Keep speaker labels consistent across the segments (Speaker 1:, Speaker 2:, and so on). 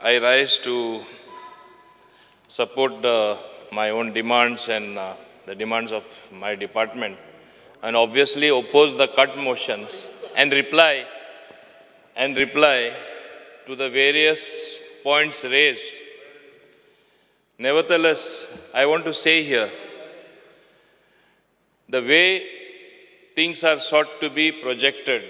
Speaker 1: I rise to support my own demands and the demands of my department, and obviously oppose the cut motions and reply to the various points raised. Nevertheless, I want to say here, the way things are sought to be projected,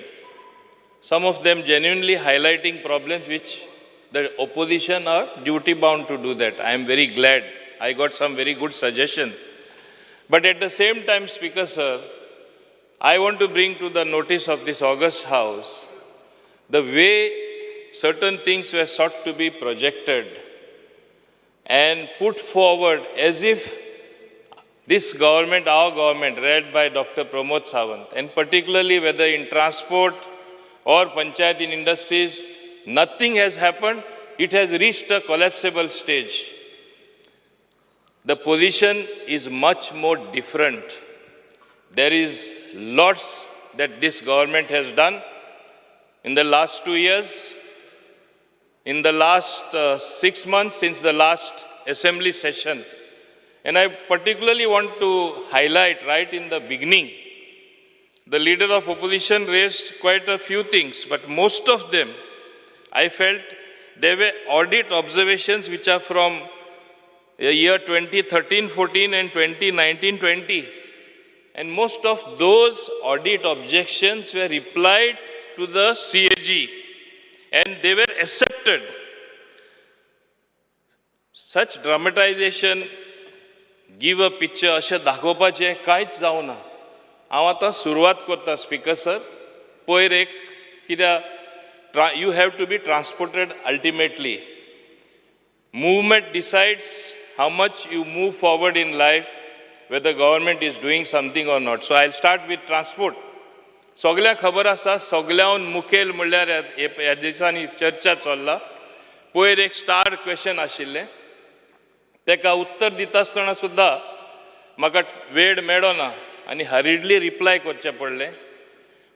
Speaker 1: some of them genuinely highlighting problems which the opposition are duty bound to do that. I am very glad. I got some very good suggestion. But at the same time, Speaker sir, I want to bring to the notice of this august house the way certain things were sought to be projected and put forward as if this government, our government, led by Dr. Pramod Sawant, and particularly whether in transport or panchayat in industries, nothing has happened. It has reached a collapsible stage. The position is much more different. There is lots that this government has done in the last 2 years, in the last 6 months since the last assembly session. And I particularly want to highlight right in the beginning, the leader of opposition raised quite a few things, but most of them, I felt they were audit observations which are from the year 2013-14 and 2019-20. And most of those audit objections were replied to the CAG and they were accepted. Such dramatization, give a picture अशें दाखोवपाचें कांयच जावना. हांव आतां सुरवात करता, speaker sir. पयर एक कित्याक you have to be transported. Ultimately, movement decides how much you move forward in life, whether government is doing something or not. So I'll start with transport. सगळ्यांक खबर आसा, सगळ्याहून मुखेल म्हणल्यार ह्या दिसांनी चर्चा चल्ला. पयर एक स्टार क्वेश्चन आशिल्लें, ताका उत्तर दिता आसतना सुद्दां म्हाका वेळ मेळो ना आनी हरिडली रिप्लाय करचें पडलें.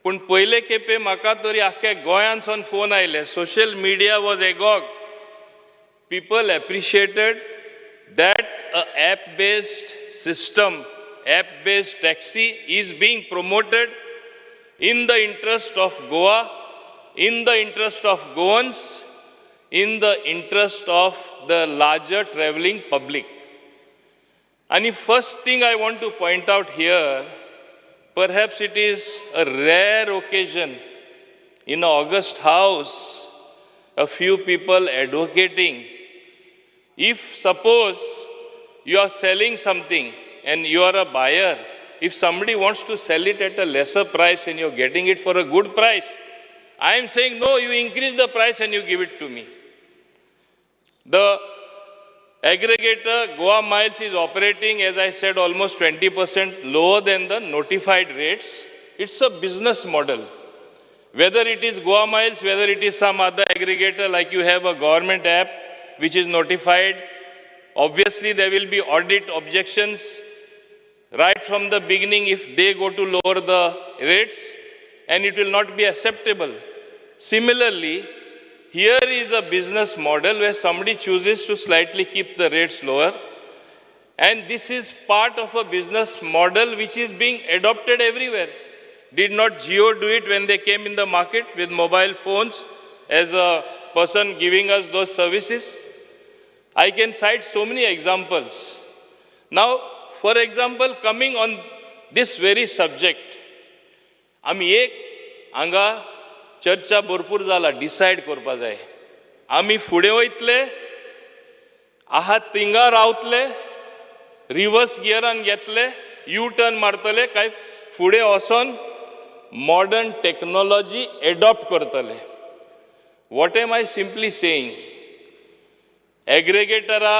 Speaker 1: पूण पयले खेपे म्हाका तरी आख्ख्या गोंयांतसून फोन आयले. Social media was agog. People appreciated that a app based system, app based taxi is being promoted in the interest of Goa, in the interest of Goans, in the interest of the larger travelling public. And first thing I want to point out here, perhaps it is a rare occasion in august house, a few people advocating. If suppose you are selling something and you are a buyer, if somebody wants to sell it at a lesser price and you're getting it for a good price, I am saying, "No, you increase the price and you give it to me." The aggregator Goa Miles is operating, as I said, almost 20% lower than the notified rates. It's a business model. Whether it is Goa Miles, whether it is some other aggregator, like you have a government app which is notified, obviously there will be audit objections right from the beginning if they go to lower the rates, and it will not be acceptable. Similarly, here is a business model where somebody chooses to slightly keep the rates lower, and this is part of a business model which is being adopted everywhere. Did not Jio do it when they came in the market with mobile phones as a person giving us those services? I can cite so many examples. Now, for example, coming on this very subject, आमी एक हांगा चर्चा भरपूर जाला. Decide करपा जाय, आमी फुडें वयतले, आहात थिंगा रावतले, रिवर्स गियरान घेतले, यू टर्न मारतले, काय फुडें वचोन मॉडर्न टॅक्नोलॉजी एडॉप्ट करतले? What am I simply saying? एग्रेगेटरा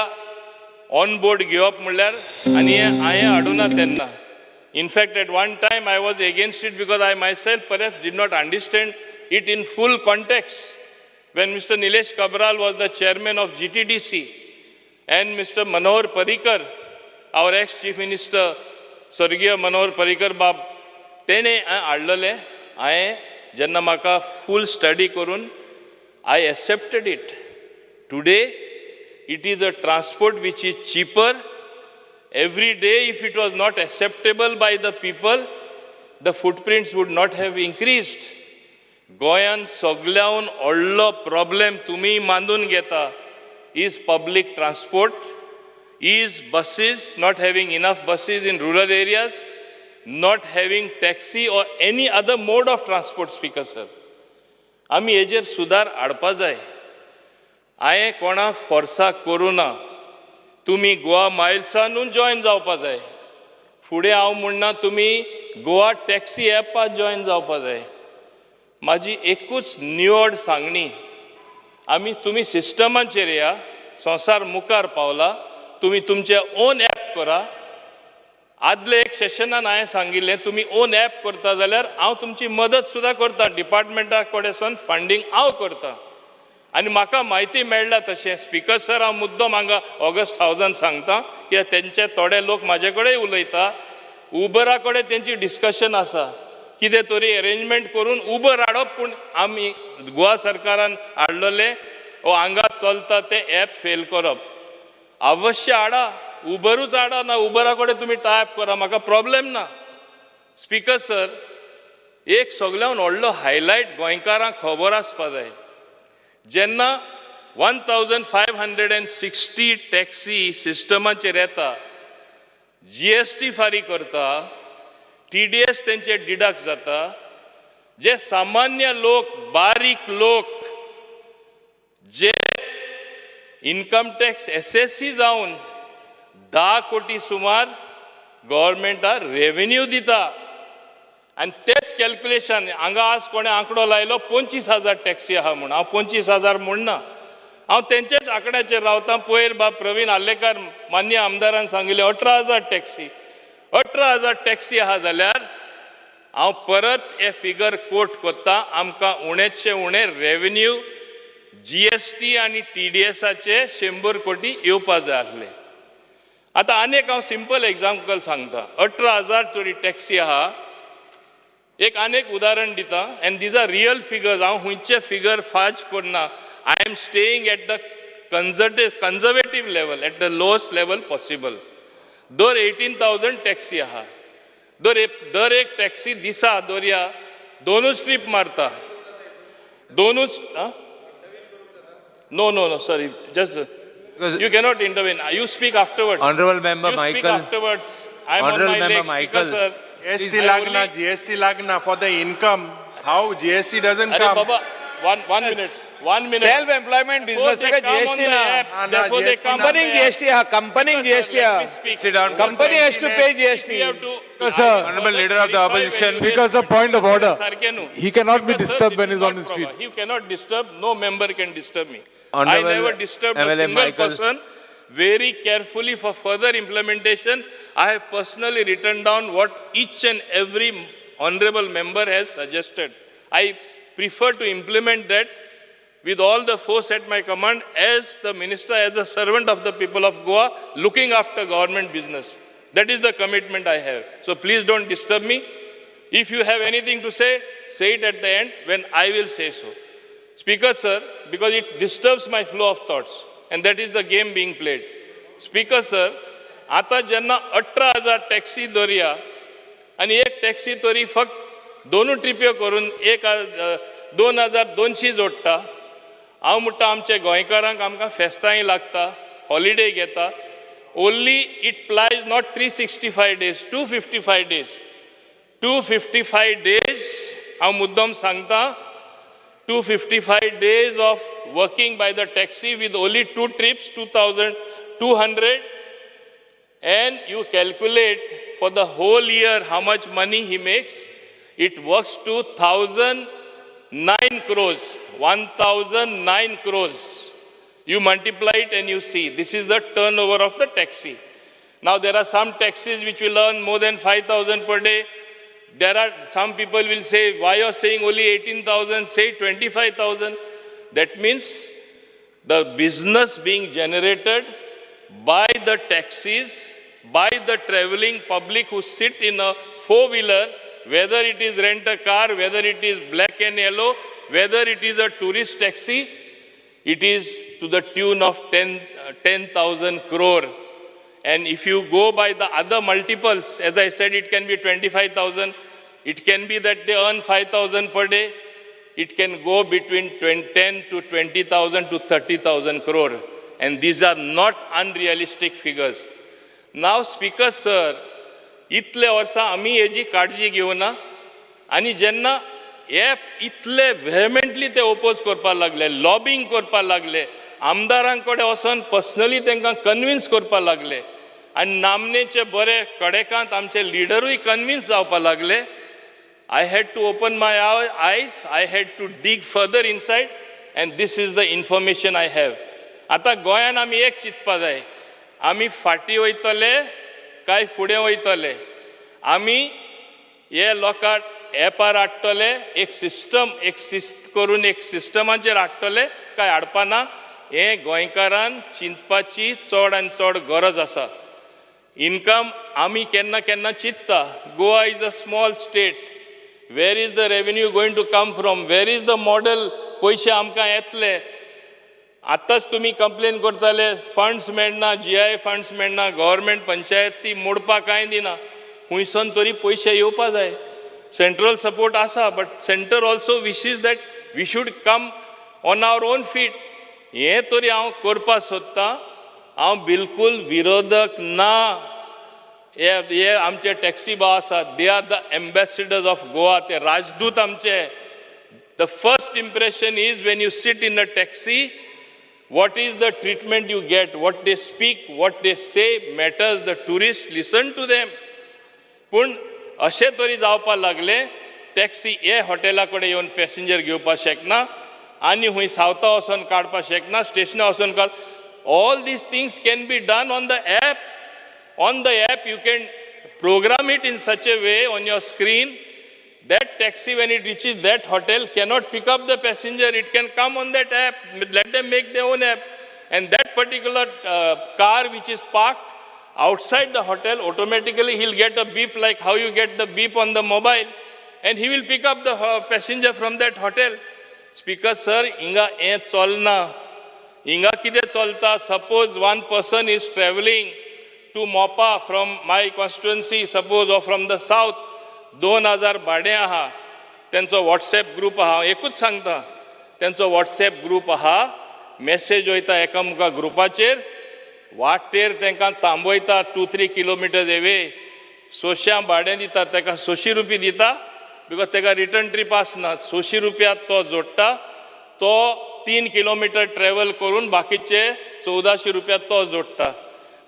Speaker 1: on board घेवप म्हणल्यार, आनी हें हांवें हाडुना तेन्ना. In fact, at one time I was against it because I myself perhaps did not understand it in full context. When Mr. Nilesh Cabral was the chairman of GTDC and Mr. Manohar Parrikar, our ex chief minister, स्वर्गीय मनोहर पर्रीकर बाब, तेणें हाडलेलें. हांवें जेन्ना म्हाका फूल study करून, I accepted it. Today it is a transport which is cheaper. Every day if it was not acceptable by the people, the footprints would not have increased. गोंयान सगल्याहून व्हडलो प्रॉब्लेम तुमी मानून घेता is public transport, is buses, not having enough buses in rural areas, not having taxi or any other mode of transport. Speaker sir, आमी हेजेर सुदार हाडपा जाय. हांवें कोणा फोर्साक करूं ना. तुमी गोवा मायल्सानूच जॉयन जावपा जाय. फुडें हांव म्हणना, तुमी गोवा टॅक्सी एपाक जॉयन जावपा जाय. म्हाजी एकूच निवड सांगणी, आमी तुमी सिस्टमाचेर या. संवसार मुखार पावला. तुमी तुमचे ओन एप करा. आदले एक सेशनान हांवें सांगिल्लें, तुमी ओन एप करता जाल्यार हांव तुमची मदत सुद्दां करता. डिपार्टमेंटा कडेन फंडींग हांव करता आनी म्हाका म्हायती मेळ्ळा तशें. स्पिकर सर, हांव मुद्दम हांगा ऑगस्ट हावजान सांगता, कित्याक तेंचे थोडे लोक म्हाजे कडेन उलयता. उबरा कडेन तेंची डिस्कशन आसा, कितें तरी अरेंजमेंट करून उबर हाडप. पूण आमी गोवा सरकारान हाडलेलें ओ हांगा चलता तें एप फेल करप. अवश्य हाडा, उबरूच हाडा. ना उबरा कडेन तुमी टायप करा, म्हाका प्रॉब्लेम ना. स्पिकर सर, एक सगळ्यान व्हडलो हायलायट गोंयकारांक खबर आसपा जाय. जेन्ना 1560 taxi सिस्टमाचेर येता, जीएसटी फारीक करता, टीडीएस तेंचे डिडक्ट जाता, जे सामान्य लोक, बारीक लोक, जे इन्कम टॅक्स एसएससी जावन 10 कोटी सुमार गव्हर्मेंटा रेव्हेन्यू दिता. आनी तेच कॅल्क्युलेशन हांगा आज कोणें आंकडो लायलो 25,000 टॅक्सी आहा म्हूण. हांव 25,000 म्हणना, हांव तेंच्याच आंकड्याचेर रावता. पयर बाब प्रवीण आर्लेकार मान्य आमदारान सांगिल्लें 18,000 टॅक्सी. 18,000 टॅक्सी आहा जाल्यार हांव परत हे फिगर कोट करता, आमकां उणेचशे उणें रेव्हेन्यू जीएसटी आनी टीडीएसाचे 100 कोटी येवपा जाय आसले. आतां आनी एक हांव सिंपल एग्जाम्पल सांगता. 18,000 तरी टॅक्सी आहा. एक आनीक उदाहरण दिता and these are real figures. हांव खंयचे फिगर फाज करना. I am staying at the conservative level, at the lowest level possible. दर 18,000 टॅक्सी आहा, दर एक टॅक्सी दिसा दर्या दोनूच ट्रीप मारता, दोनूच. No, sorry, just you cannot intervene. You speak afterwards.
Speaker 2: Honorable Member
Speaker 1: You speak
Speaker 2: Michael.
Speaker 1: Afterwards. I am on
Speaker 2: Honorable
Speaker 1: my
Speaker 2: Member
Speaker 1: leg, Speaker
Speaker 2: Michael.
Speaker 1: Sir.
Speaker 3: GST
Speaker 1: I
Speaker 3: लागना,
Speaker 1: only-
Speaker 3: GST लागना for the income. How GST doesn't
Speaker 1: अरे
Speaker 3: come?
Speaker 1: Baba, one minute, one minute.
Speaker 4: Self employment business
Speaker 1: Therefore
Speaker 4: ताका
Speaker 1: they come on
Speaker 4: GST
Speaker 1: the
Speaker 4: ना.
Speaker 1: app.
Speaker 3: ना, ना,
Speaker 1: Therefore they
Speaker 3: GST
Speaker 1: come
Speaker 3: ना.
Speaker 1: on the
Speaker 4: कंपनीक
Speaker 1: app.
Speaker 4: GST हा, कंपनीक
Speaker 1: Sir,
Speaker 4: GST
Speaker 1: let
Speaker 4: हा.
Speaker 1: Me speak.
Speaker 2: Sit down.
Speaker 4: Company has to pay
Speaker 1: We
Speaker 4: GST.
Speaker 1: have to.
Speaker 5: Sir.
Speaker 2: Honorable Leader of the Opposition.
Speaker 5: Because a point of order.
Speaker 1: सारखे न्हू.
Speaker 5: He cannot be
Speaker 1: Because, sir,
Speaker 5: disturbed
Speaker 1: this
Speaker 5: when
Speaker 1: is
Speaker 5: he's on
Speaker 1: not
Speaker 5: his
Speaker 1: proper.
Speaker 5: feet.
Speaker 1: He cannot disturb, no member can disturb me. I
Speaker 2: Honorable
Speaker 1: never disturbed a
Speaker 2: MLA
Speaker 1: single
Speaker 2: Michael.
Speaker 1: Person. Very carefully for further implementation, I have personally written down what each and every honorable member has suggested. I prefer to implement that with all the force at my command as the minister, as a servant of the people of Goa, looking after government business. That is the commitment I have. So please don't disturb me. If you have anything to say, say it at the end when I will say so. Speaker, sir, because it disturbs my flow of thoughts, and that is the game being played. Speaker, sir, आता जेन्ना 18,000 taxi दरया आनी एक taxi तरी फक्त दोनूय ट्रिप्यो करून एक 2200 जोडटा. हांव म्हणटा, आमच्या गोंयकारांक आमकां फेस्तांय लागता, हॉलिडे घेता. Only it plies not 365 days, 255 days, 255 days. हांव मुद्दम सांगता, 255 days of working by the taxi with only two trips, 2200, and you calculate for the whole year how much money he makes. It works to 1009 crores, 1009 crores. You multiply it and you see, this is the turnover of the taxi. Now there are some taxis which will earn more than 5,000 per day. There are some people will say, "Why you are saying only 18,000, say 25,000." That means the business being generated by the taxis, by the traveling public who sit in a four-wheeler, whether it is rent a car, whether it is black and yellow, whether it is a tourist taxi, It is to the tune of 10,000 crore. And if you go by the other multiples, as I said, it can be 25,000. It can be that they earn 5,000 per day. It can go between 10 to 20,000 to 30,000 crore. And these are not unrealistic figures. Now, Speaker sir, इतले वर्सां आमी हेजी काळजी घेवना आनी जेन्ना app इतले व्हेमेंटली ते ओपोज करपाक लागले, लॉबींग करपाक लागले, आमदारां कडेन वचोन पर्सनली तांकां कन्विन्स करपाक लागले आनी नामनेचे बरे कडेकांत आमचे लिडरूय कन्विन्स जावपाक लागले, I had to open my eyes, I had to dig further inside, and this is the information I have. आतां गोंयान आमी एक चिंतपा जाय, आमी फाटीं वयतले काय फुडें वयतले? आमी हे लोकांक एपार हाडटले, एक सिस्टम, एक शिस्त करून एक सिस्टमाचेर हाडटले काय हाडपा ना, हें गोंयकारान चिंतपाची चड आनी चड गरज आसा. इनकम आमी केन्ना केन्ना चिंतता, Goa is a small state, where is the revenue going to come from, where is the model पयशे आमकां येतले? आतांच तुमी कंप्लेन करताले, फंड्स मेळना, जीआय फंड्स मेळना, गव्हर्मेंट पंचायती मोडपाक कांय दिना. खुंयसून तरी पयशे येवपा जाय. सेंट्रल सपोर्ट आसा, but centre also wishes that we should come on our own feet. हें तरी हांव करपाक सोदतां. हांव बिलकूल विरोधक ना. हे हे आमचे टॅक्सी भाव आसात, they are the ambassadors of Goa. ते राजदूत आमचे. The first impression is when you sit in a taxi, what is the treatment you get, what they speak, what they say matters. The tourist listen to them. पूण अशें तरी जावपाक लागलें, taxi हे हॉटेला कडेन येवन पॅसेंजर घेवपाक शकना आनी खंय सावथा वचोन काडपाक शकना, स्टेशनार वचोन काड. All these things can be done on the app. On the app, you can program it in such a way on your screen that taxi, when it reaches that hotel, cannot pick up the passenger. It can come on that app. Let them make their own app, and that particular car which is parked outside the hotel, automatically he'll get a beep, like how you get the beep on the mobile, and he will pick up the passenger from that hotel. Speaker sir, हिंगा हें चलना. हिंगा कितें चलता, suppose one person is travelling to Mopa from my constituency, suppose, or from the south. 2000 भाडें आहा, तेंचो WhatsApp group आहा. हांव एकूच सांगता, तेंचो वॉट्सॅप ग्रूप आहा, मॅसेज वयता एकामुका ग्रुपाचेर. वाटेर तांकां थांबयता 2-3 kilometers away. 600 भाडें दिता ताका, 600 रुपया दिता, because ताका रिटर्न ट्रीप आसना. 600 रुपया तो जोडटा, तो 3 किलोमिटर ट्रॅवल करून बाकीचे 1400 रुपया तो जोडटा.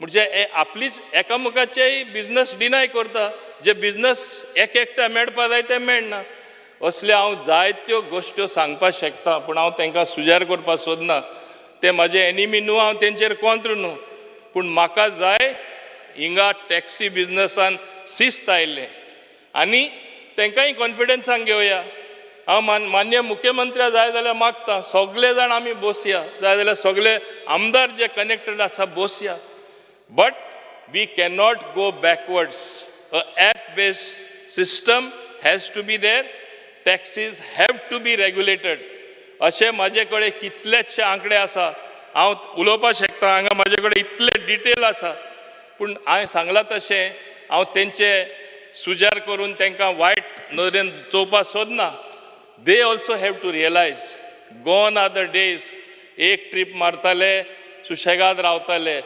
Speaker 1: म्हणजे हे आपलीच एकामेकाचेय बिजनस डिनाय करता. जे बिजनस एक एकट्या मेळपा जाय ते मेळना. असले हांव जायत्यो गोश्ट्यो सांगपाक शकता, पूण हांव तांकां सुजार करपाक सोदना. ते म्हाजे एनिमी न्हू, हांव तेंचेर कोंत्र न्हू, पूण म्हाका जाय हिंगा टॅक्सी बिजनसान शिस्त आयिल्लें आनी तांकांय कॉन्फिडन्सान घेवया. हांव मान्य मुख्यमंत्र्या जाय जाल्यार मागता, सगळे जाण आमी बसया, जाय जाल्यार सगळे आमदार जे कनेक्टेड आसा बसया, but we cannot go backwards. A app based system has to be there. Taxis have to be regulated. अशे म्हाजे कडेन कितलेशे आंकडे आसा, हांव उलोवपाक शकता. हांगा म्हाजे कडेन इतले डिटेल आसा, पूण हांवें सांगलां तशें हांव तेंचे सुजार करून तांकां वायट नदरेन चोवपाक सोदना. They also have to realize, gone are the days एक ट्रीप मारताले, सुशेगाद रावताले,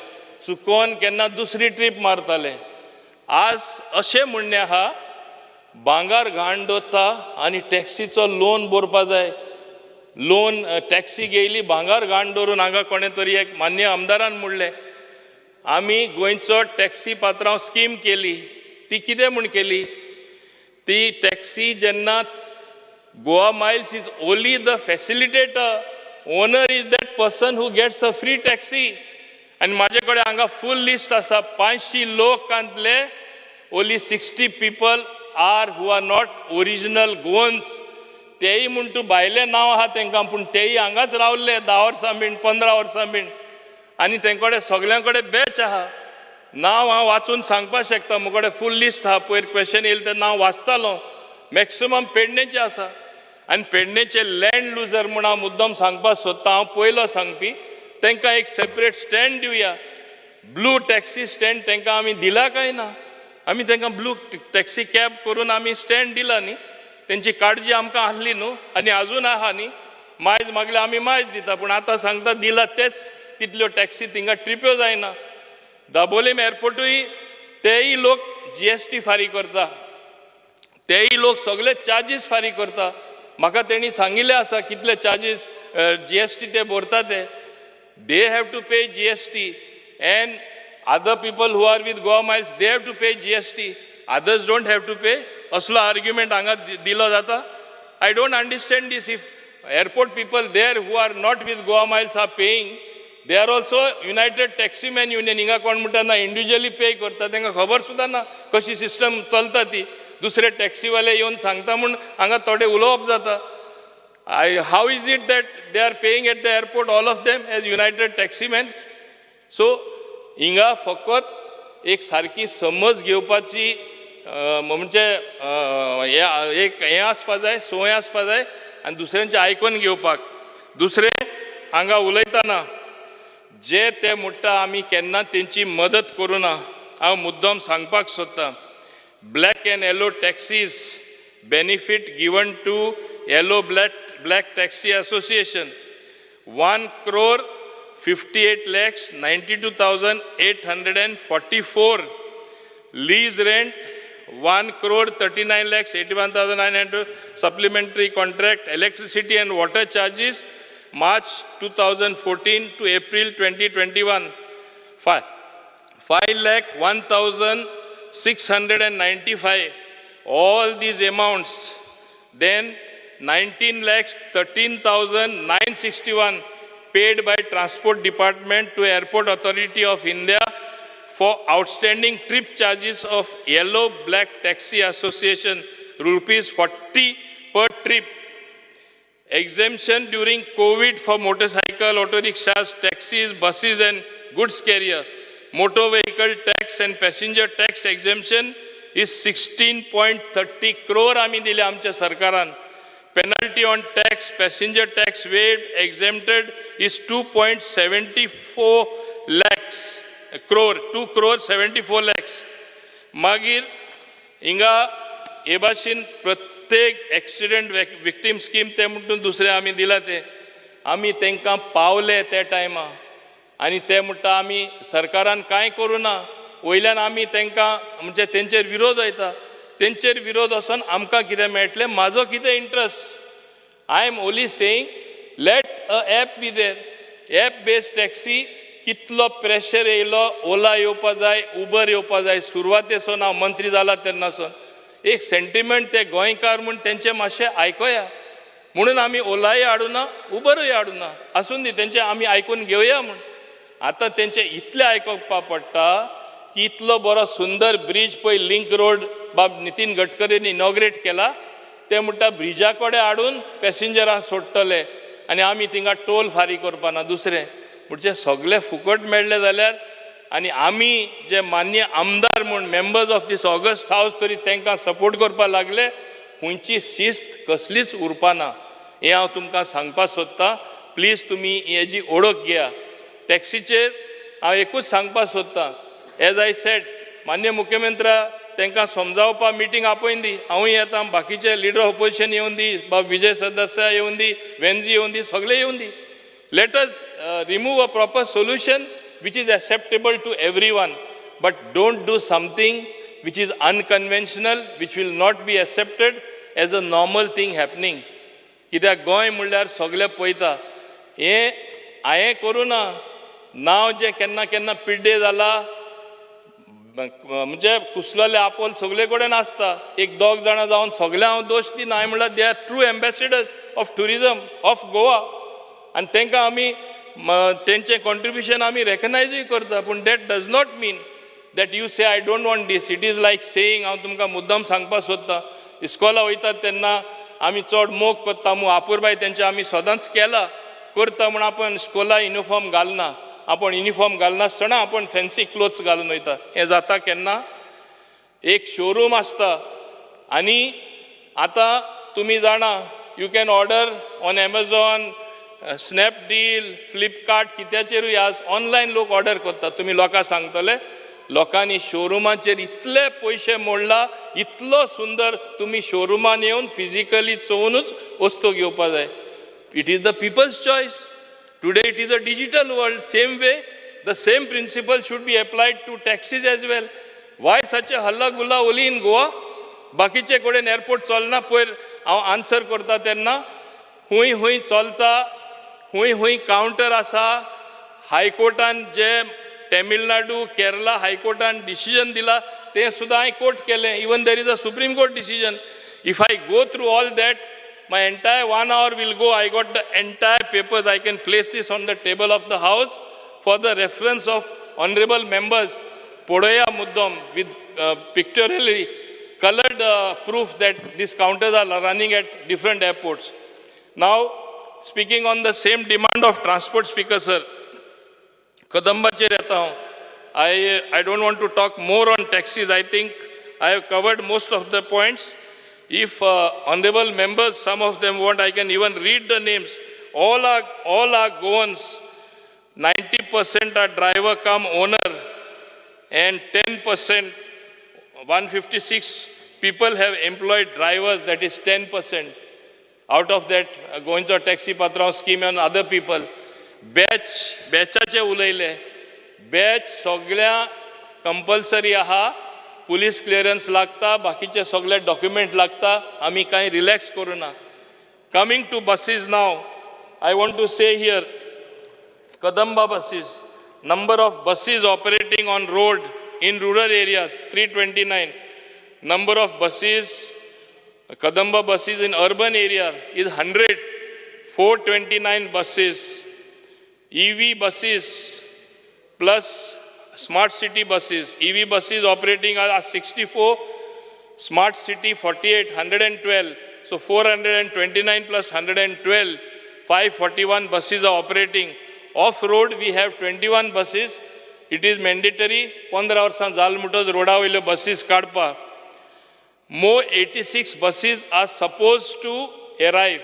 Speaker 1: चुकोन केन्ना दुसरी ट्रीप मारताले. आज अशें म्हणणें आहा, भांगर घाण दवरता आनी टॅक्सीचो लोन भरपा जाय. लोन, टॅक्सी घेयली भांगर घाण दवरून. हांगा कोणें तरी एक मान्य आमदारान म्हणलें, आमी गोंयचो टॅक्सी पात्रांव स्कीम केली. ती कितें म्हूण केली? ती टॅक्सी जेन्ना, Goa Miles is only the facilitator, owner is that person who gets a free taxi. आनी म्हाजे कडेन हांगा फूल लिस्ट आसा. 500 लोकांतले only 60 people are who are not original Goans. तेय म्हूण तूं भायलें नांव आहा तांकां, पूण तेय हांगाच रावल्ले 10 वर्सां बीन, 15 वर्सां बीन, आनी तें कडेन सगल्यां कडेन बॅच आहा. नांव हांव वाचून सांगपाक शकता, म्हजे कडेन फूल लिस्ट आहा. पयर क्वेश्चन येयलें तेन्ना हांव वाचतालो. मॅक्सिमम पेडणेचे आसा. आनी पेडणेचे लँड लुजर म्हूण हांव मुद्दम सांगपाक सोदतां, हांव पयलो सांगपी, तांकां एक सेपरेट स्टँड दिवया. ब्लू टॅक्सी स्टँड तांकां आमी दिला काय ना? आमी तांकां ब्लू टॅक्सी कॅब करून आमी स्टँड दिला न्ही. तेंची काळजी आमकां आहली न्हू आनी आजून आहा न्ही. मायज मागले आमी मायज दिता, पूण आतां सांगता दिला तेच तितल्यो टॅक्सी थिंगा ट्रिप्यो जायना. दाबोलीम एअरपोर्टूय तेय लोक जीएसटी फारीक करता, तेय लोक सगळे चार्जीस फारीक करता. म्हाका तेणी सांगिल्लें आसा कितले चार्जीस जीएसटी ते भरता ते. They have to pay GST and other people who are with Goa Miles, they have to pay GST. Others don't have to pay. असलो आर्ग्युमेंट हांगा दिलो जाता. I don't understand this. If airport people there who are not with Goa Miles are paying, they are also United Taximan Union. हिंगा कोण म्हणटा ना individually pay करता, तांकां खबर सुद्दां ना कशी सिस्टम चलता ती. दुसरे टॅक्सीवाले येवन सांगता म्हूण हांगा थोडे उलोवप जाता. How is it that they are paying at the airport, all of them, as United Taximen? So, हिंगा फकत एक सारकी समज घेवपाची म्हणजे हें एक हें आसपा जाय, संवय आसपा जाय आनी दुसऱ्यांचें आयकून घेवपाक. दुसरें, हांगा उलयतना जे ते म्हणटा आमी केन्ना तेंची मदत करुना, हांव मुद्दम सांगपाक सोदतां, black and yellow taxis benefit given to yellow black taxi association 1 crore 58 lakhs 92,844, lease rent 1 crore 39 lakhs 81,900, supplementary contract electricity and water charges March 2014 to April 2021 5 lakh 1,695. All these amounts, then 19 lakhs 13,961 paid by Transport Department to Airport Authority of India for outstanding trip charges of Yellow Black Taxi Association, rupees 40 per trip. Exemption during COVID for motorcycle, auto rickshaws, taxis, buses and goods carrier. Motor vehicle tax and passenger tax exemption is 16.30 crore आम्ही दिले आमच्या सरकारान. Penalty on tax, passenger tax waived, exempted is 2.74 lakhs crore, 2 crore 74 lakhs. मागीर हिंगा हे भाशेन प्रत्येक accident victim scheme ते म्हणटून दुसरें आमी दिला ते आमी तांकां पावले त्या टायमा आनी ते म्हणटा आमी सरकारान कांय करूं ना. वयल्यान आमी तांकां म्हणजे तेंचेर विरोध वयता, तेंचेर विरोध वचोन आमकां कितें मेळटलें? म्हाजो कितें interest? I am only saying, let a app be there, app based taxi. कितलो प्रेशर येयलो, ओला येवपा जाय, उबर येवपा जाय. सुरवातेसून हांव मंत्री जाला तेन्नासून एक सेंटिमेंट, ते गोंयकार म्हूण तेंचे मातशें आयकोया म्हणून आमी ओलाय हाडुना, उबरूय हाडुना. आसून दी, तेंचे आमी आयकून घेवया म्हूण. आतां तेंचे इतलें आयकुपा पडटा की इतलो बरो सुंदर ब्रीज पळय, लिंक रोड, बाब नितीन गडकरीन इनॉग्रेट केला. ते म्हणटा ब्रिजा कडेन हाडून पॅसेंजरां सोडटले आनी आमी थिंगा टोल फारीक करपाना. दुसरें म्हणजे सगळें फुकट मेळ्ळें जाल्यार आनी आमी जे मान्य आमदार म्हूण members of this august house तरी तांकां सपोर्ट करपाक लागले, खंयची शिस्त कसलीच उरपाना हें हांव तुमकां सांगपाक सोदतां. प्लीज तुमी हेजी ओळख घेया. टॅक्सीचेर हांव एकूच सांगपाक सोदतां, एज I said, मान्य मुख्यमंत्र्या तांकां समजावपा मिटींग आपयन दी. हांवूय येता, बाकीचे लिडर ऑफ ऑपोजिशन येवन दी, बाब विजय सरदेसाय येवन दी, वेन्जी येवन दी, सगळे येवन दी. Let us remove a proper solution which is acceptable to everyone, but don't do something which is unconventional, which will not be accepted as a normal thing happening. कित्याक गोंय म्हणल्यार सगळे पळयता. हें हांवें करूं ना. नांव जें केन्ना केन्ना पिड्डे जाला, म्हणजे कुसलेले आपोल सगळे कडेन आसता. एक दोग जाणां जावन सगळे हांव दोश दिना. हांवें म्हणल्यार they are true ambassadors of tourism of Goa आनी तांकां आमी तेंचें कॉन्ट्रिब्युशन आमी रेकगनायजूय करता. पूण that does not mean that you say, "I don't want this." It is like saying, हांव तुमकां मुद्दम सांगपाक सोदतां, इस्कोला वयतात तेन्ना आमी चड मोग करता मू आपुरबाय तेंचे आमी सदांच केला करता म्हूण आपण इस्कोला युनिफॉर्म घालना. आपण युनिफॉर्म घालनासतना आपण फॅन्सी क्लोथ्स घालून वयता. हें जाता केन्ना? एक शोरूम आसता आनी आतां तुमी जाणा You can order on Amazon, Snapdeal, Flipkart, कित्याचेरूय आज ऑनलायन लोक ऑर्डर करता. तुमी लोकांक सांगतले, लोकांनी शोरुमाचेर इतले पयशे मोडला. इतलो सुंदर, तुमी शोरुमान येवन फिजिकली चोवनूच वस्तू घेवपा जाय. It is the people's choice. Today it is a digital world. Same way, the same principle should be applied to taxis as well. Why such a हल्ला गुल्ला only in Goa? बाकीचे कडेन एअरपोर्ट चलना. पयर हांव आन्सर करता तेन्ना हुंय हुंय चलता, हुंय हुंय कावंटर आसा. हायकोर्टान जे तमिळनाडू, केरला हायकोर्टान डिसिजन दिला तें सुद्दां हांवें कोट केलें. Even there is a Supreme Court decision. If I go through all that, my entire one hour will go. I got the entire papers. I can place this on the table of the house for the reference of honorable members. पळोवया मुद्दम with pictorially colored proof that these counters are running at different airports. Now, speaking on the same demand of transport, Speaker sir, कदंबाचेर येता हांव. I don't want to talk more on taxis. I think I have covered most of the points. If honorable members, some of them want, I can even read the names. All are Goans. 90% are driver cum owner and 10%, 156 people have employed drivers, that is 10%. Out of that, गोंयचो taxi पात्रांव scheme and other people. Batch, बॅचाचे उलयले. Batch सगळ्या compulsory आहा. Police clearance लागता, बाकीचे सगळे document लागता. आमी कांय रिलॅक्स करुना. Coming to buses now, I want to say here, Kadamba buses, number of buses operating on road in rural areas, 329. Number of buses, Kadamba buses in urban area is 100, 429 buses. EV buses plus smart city buses. EV buses operating are 64, smart city 48, 112. So 429 plus 112, 541 buses are operating. Off road we have 21 buses. It is mandatory. 15 वर्सां जाल म्हणटच रोडा वयल्यो बसीस काडपाक. More 86 buses are supposed to arrive.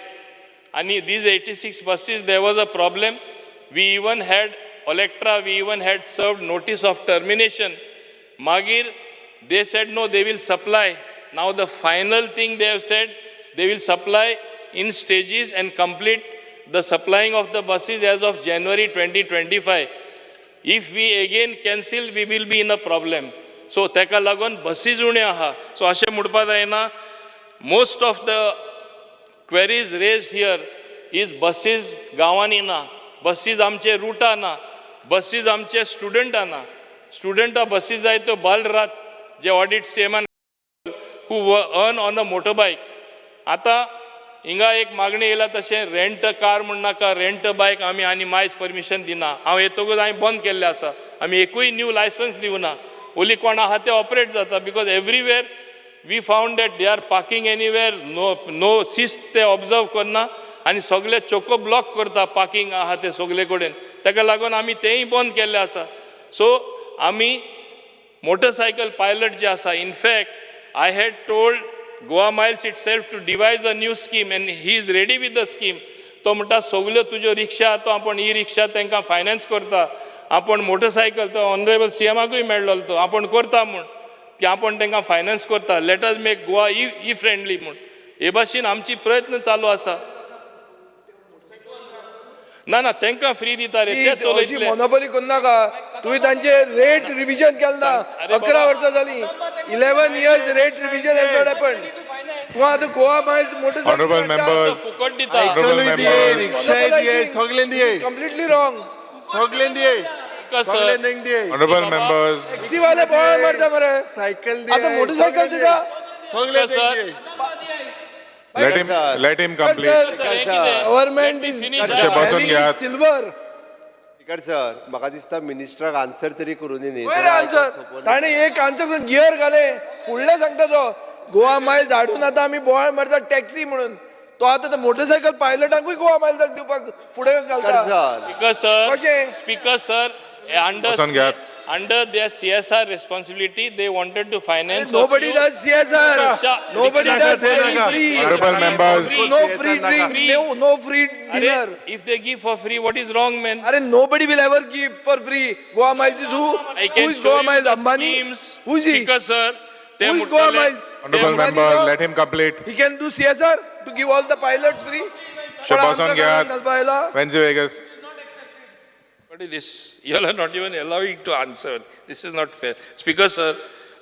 Speaker 1: And these 86 buses, there was a problem. We even had Olectra, we even had served notice of termination. मागीर, they said no, they will supply. Now the final thing they have said, they will supply in stages and complete the supplying of the buses as of January 2025. If we again cancel, we will be in a problem. So तेका लागून buses उण्यो आहा. So अशें म्हणपा जायना, most of the queries raised here is buses गांवांनी ना, buses आमचे रुटा ना, बसीज आमचे स्टुडंटा ना. स्टुडंटा बसीज जाय त्यो बाल रात जे audit सीएमान who earn on a motorbike. आतां हिंगा एक मागणी येयला तशें रेंट कार म्हण नाका, रेंट बायक आमी आनी मायज परमिशन दिना. हांव येतकूच हांवें बंद केल्लें आसा. आमी एकूय न्यू लायसन्स दिवना. ओली कोण आहा ते ऑपरेट जाता, because everywhere we found that they are parking anywhere. No शिस्त ते ऑब्जर्व करना आनी सगळे चोको ब्लॉक करता पार्किंग आहा ते सगळे कडेन. ताका लागून आमी तेंय बंद केल्लें आसा. सो आमी मोटरसायकल पायलट जे आसा, in fact I had told Goa Miles itself to devise a new scheme and he is ready with the scheme. तो म्हणटा सगल्यो तुज्यो रिक्षा तो आपूण ई रिक्षा तांकां फायनान्स करता. आपूण मोटरसायकल तो ऑनरेबल सीएमाकूय मेळ्ळो तो आपूण करता म्हूण की आपूण तांकां फायनान्स करता. Let us make Goa e friendly म्हूण हे भाशेन आमची प्रयत्न चालू आसा. ना ना, तांकां फ्री दिता रे ते.
Speaker 5: अशी
Speaker 1: चलयतले.
Speaker 5: मोनोपोली करू नाका. तुवें तांचे रेट रिविजन केलें ना.
Speaker 1: अरे
Speaker 5: 11
Speaker 1: बाबा.
Speaker 5: वर्सां जाली, 11 years rate revision has not happen. तूं आतां Goa Miles motorcycle
Speaker 2: Honorable members.
Speaker 1: फुकट दिता.
Speaker 2: Honorable
Speaker 3: सायकलूय दिये,
Speaker 2: members.
Speaker 3: रिक्षाय दिये, सगळें दिये.
Speaker 5: Completely wrong.
Speaker 3: सगळें दिये.
Speaker 1: सर.
Speaker 3: सगळें दिये.
Speaker 2: Honorable members.
Speaker 5: टॅक्सीवाले बोवाळ मारता मरे.
Speaker 3: सायकल दिये.
Speaker 5: आतां मोटरसायकल दिता.
Speaker 3: सगळें
Speaker 1: सर.
Speaker 3: दिये.
Speaker 2: Let him complete.
Speaker 5: Sir,
Speaker 1: sir, हें कितें?
Speaker 5: Government is
Speaker 1: Finish.
Speaker 2: अशें बसून घेयात.
Speaker 5: सिल्वर.
Speaker 6: स्पीकर सर, म्हाका दिसता मिनिस्टराक आन्सर तरी करूं दी न्ही.
Speaker 5: वयर आन्सर ताणें एक आन्सर करून गियर घाले. फुडलें सांगता तो गोवा मायल्स हाडून आतां आमी बोवाळ मारता टॅक्सी म्हणून. तो आतां मोटरसायकल पायलटांकूय गोवा मायल्साक दिवपाक फुडें घालता.
Speaker 6: सर.
Speaker 1: स्पीकर सर,
Speaker 5: कशें?
Speaker 1: स्पीकर सर, अंडर
Speaker 2: बसून घेयात.
Speaker 1: Under their CSR responsibility, they wanted to finance. a
Speaker 5: Nobody
Speaker 1: few
Speaker 5: does CSR.
Speaker 1: Rickshaw-
Speaker 5: Nobody
Speaker 1: rickshaw
Speaker 5: does
Speaker 3: rickshaw
Speaker 5: any free.
Speaker 2: Honorable members.
Speaker 5: No free drink, no free
Speaker 1: Arey,
Speaker 5: dinner.
Speaker 1: if they give for free, what is wrong, man?
Speaker 5: Arey, nobody will ever give for free. Goa Miles is who?
Speaker 1: I
Speaker 5: Who
Speaker 1: can
Speaker 5: is
Speaker 1: show
Speaker 5: Goa
Speaker 1: you
Speaker 5: Miles?
Speaker 1: the
Speaker 5: Ambani?
Speaker 1: schemes.
Speaker 5: Who is he?
Speaker 1: Speaker sir, ते
Speaker 5: Who is Goa
Speaker 1: मुट्टले-
Speaker 5: Miles?
Speaker 2: Honorable
Speaker 5: Ambani
Speaker 2: member,
Speaker 5: no?
Speaker 2: Let him complete.
Speaker 5: He can do CSR to give all the pilots free. पण
Speaker 2: बसून
Speaker 5: आमकां
Speaker 2: घेयात.
Speaker 5: घालपा आयला?
Speaker 2: Venzi Vegas.
Speaker 1: What is this? You all are not even allowing to answer. This is not fair. Speaker sir,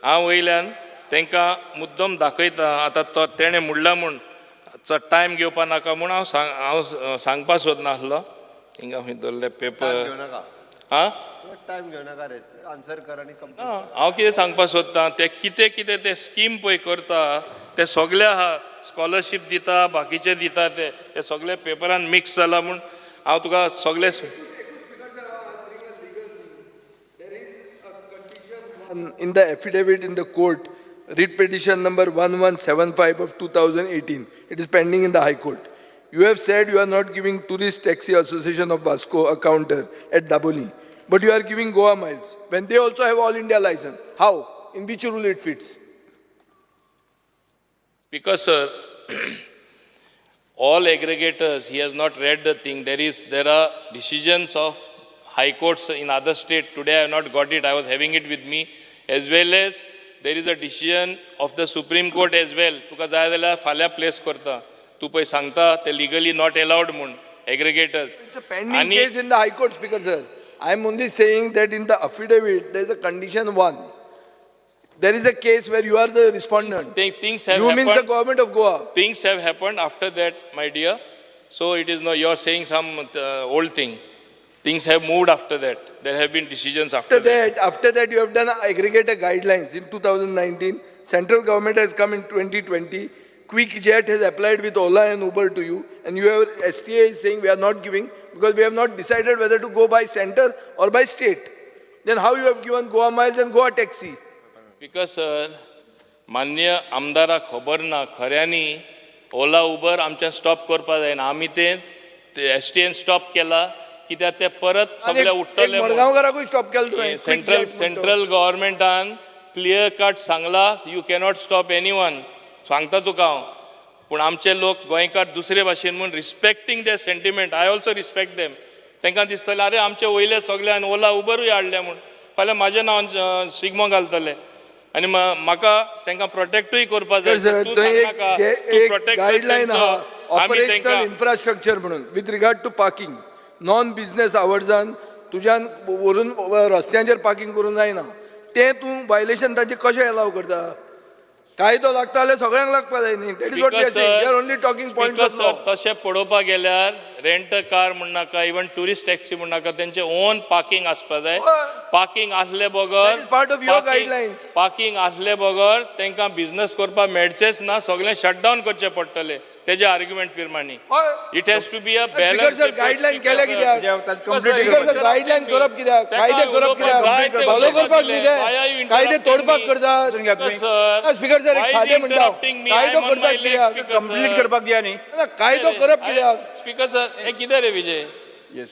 Speaker 1: हांव वयल्यान तांकां मुद्दम दाखयता आतां तो तेणें म्हणला म्हूण चड टायम घेवपा नाका म्हूण हांव सांग हांव सांगपा सोदनासलो हिंगा खंय दवरले
Speaker 6: टायम
Speaker 1: पेपर
Speaker 6: घेवं नाका.
Speaker 1: आं
Speaker 6: चड टायम घेवं नाका रे. आन्सर कर आनी complete.
Speaker 1: ना, हांव कितें सांगपा सोदतां ते कितें कितें ते स्कीम पळय करता ते सगळे आहा स्कॉलरशीप दिता बाकीचे दिता ते ते सगळे पेपरान मिक्स जाला म्हूण हांव तुका सगळे
Speaker 5: In the affidavit in the court, writ petition number 1175 of 2018, it is pending in the High Court. You have said you are not giving Tourist Taxi Association of Vasco a counter at Daboli, but you are giving Goa Miles when they also have all India license. How? In which rule it fits?
Speaker 1: Because, sir, all aggregators, he has not read the thing. There are decisions of high courts in other state. Today I have not got it. I was having it with me. As well as there is a decision of the Supreme Court as well. तुका जाय जाल्यार फाल्यां place करता. तूं पळय सांगता ते legally not allowed म्हूण aggregators.
Speaker 5: It's a pending case in the High Court, Speaker sir. I am only saying that in the affidavit, there is a condition one. There is a case where you are the respondent.
Speaker 1: Things have
Speaker 5: You means the
Speaker 1: happened.
Speaker 5: government of Goa.
Speaker 1: Things have happened after that, my dear. So it is no, you are saying some old thing. Things have moved after that. There have been decisions after
Speaker 5: After
Speaker 1: that.
Speaker 5: that, you have done aggregator guidelines in 2019. Central government has come in 2020. QuickJet has applied with Ola and Uber to you, and you have STA is saying we are not giving because we have not decided whether to go by center or by state. Then how you have given Goa Miles and Goa Taxi?
Speaker 1: Because sir, मान्य आमदाराक खबर ना खऱ्यांनी Ola Uber आमच्यान stop करपा जायना. आमी ते S T N stop केला कित्याक ते परत सगळे उठ्ठले म्हूण.
Speaker 5: मडगांवकाराकूय स्टॉप केलो तुवें.
Speaker 1: सेंट्रल
Speaker 5: QuickJet म्हणतो.
Speaker 1: सेंट्रल गव्हर्मेंटान क्लियर कट सांगला you cannot stop any one. सांगता तुका हांव. पूण आमचे लोक गोंयकार दुसरे भाशेन म्हूण respecting the sentiment, I also respect them. तांकां दिसतलें आरे आमचे वयले सगल्यान ओला उबरूय हाडल्या म्हूण फाल्यां म्हाज्या नांवान शिगमो घालतले आनी म्हाका तांकां प्रोटेक्टूय करपा जाय.
Speaker 5: सर,
Speaker 1: तूं
Speaker 5: थंय एक
Speaker 1: सांगनाका, तूं
Speaker 5: एक
Speaker 1: protect कर
Speaker 5: गायडलायन
Speaker 1: तेंचो,
Speaker 5: आहा
Speaker 1: आमी
Speaker 5: ऑपरेशनल
Speaker 1: तेंकां-
Speaker 5: इन्फ्रास्ट्रक्चर म्हणून with regard to parking non business आवर्सान तुज्यान व्हरून रस्त्यांचेर पार्किंग करूंक जायना. तें तूं वायलेशन तांचें कशें एलाव करता? कायदो लागता जाल्यार सगळ्यांक लागपा जाय न्ही. That is what we are saying. We are only talking points
Speaker 1: Speaker
Speaker 5: of law.
Speaker 1: Sir, तशें पळोवपाक गेल्यार रेंट कार म्हणनाका, इवन ट्युरिस्ट टॅक्सी म्हणनाका, तेंचे ओन पार्किंग आसपा जाय.
Speaker 5: हय.
Speaker 1: पार्किंग आसले बगर
Speaker 5: That is part of your guidelines.
Speaker 1: Parking आसले बगर तांकां बिझनस करपाक मेळचेच ना. सगळें शटडावन करचें पडटलें तेजे आर्ग्युमेंट प्रमाणे.
Speaker 5: हय.
Speaker 1: It has to be a
Speaker 5: speaker
Speaker 1: balance.
Speaker 5: Sir, guideline केल्या कित्याक? स्पीकर सर, गायडलायन करप कित्याक? कायदे करप कित्याक? फॉलो करपाक न्ही ते. कायदे तोडपाक करतात.
Speaker 1: सर,
Speaker 5: स्पीकर सर, एक सादें म्हणटा हांव. कायदो करतात कित्याक?
Speaker 4: कंप्लीट करपाक दिया न्ही.
Speaker 5: ना, कायदो करप कित्याक?
Speaker 1: स्पीकर सर, हे कितें रे विजय?
Speaker 4: येस.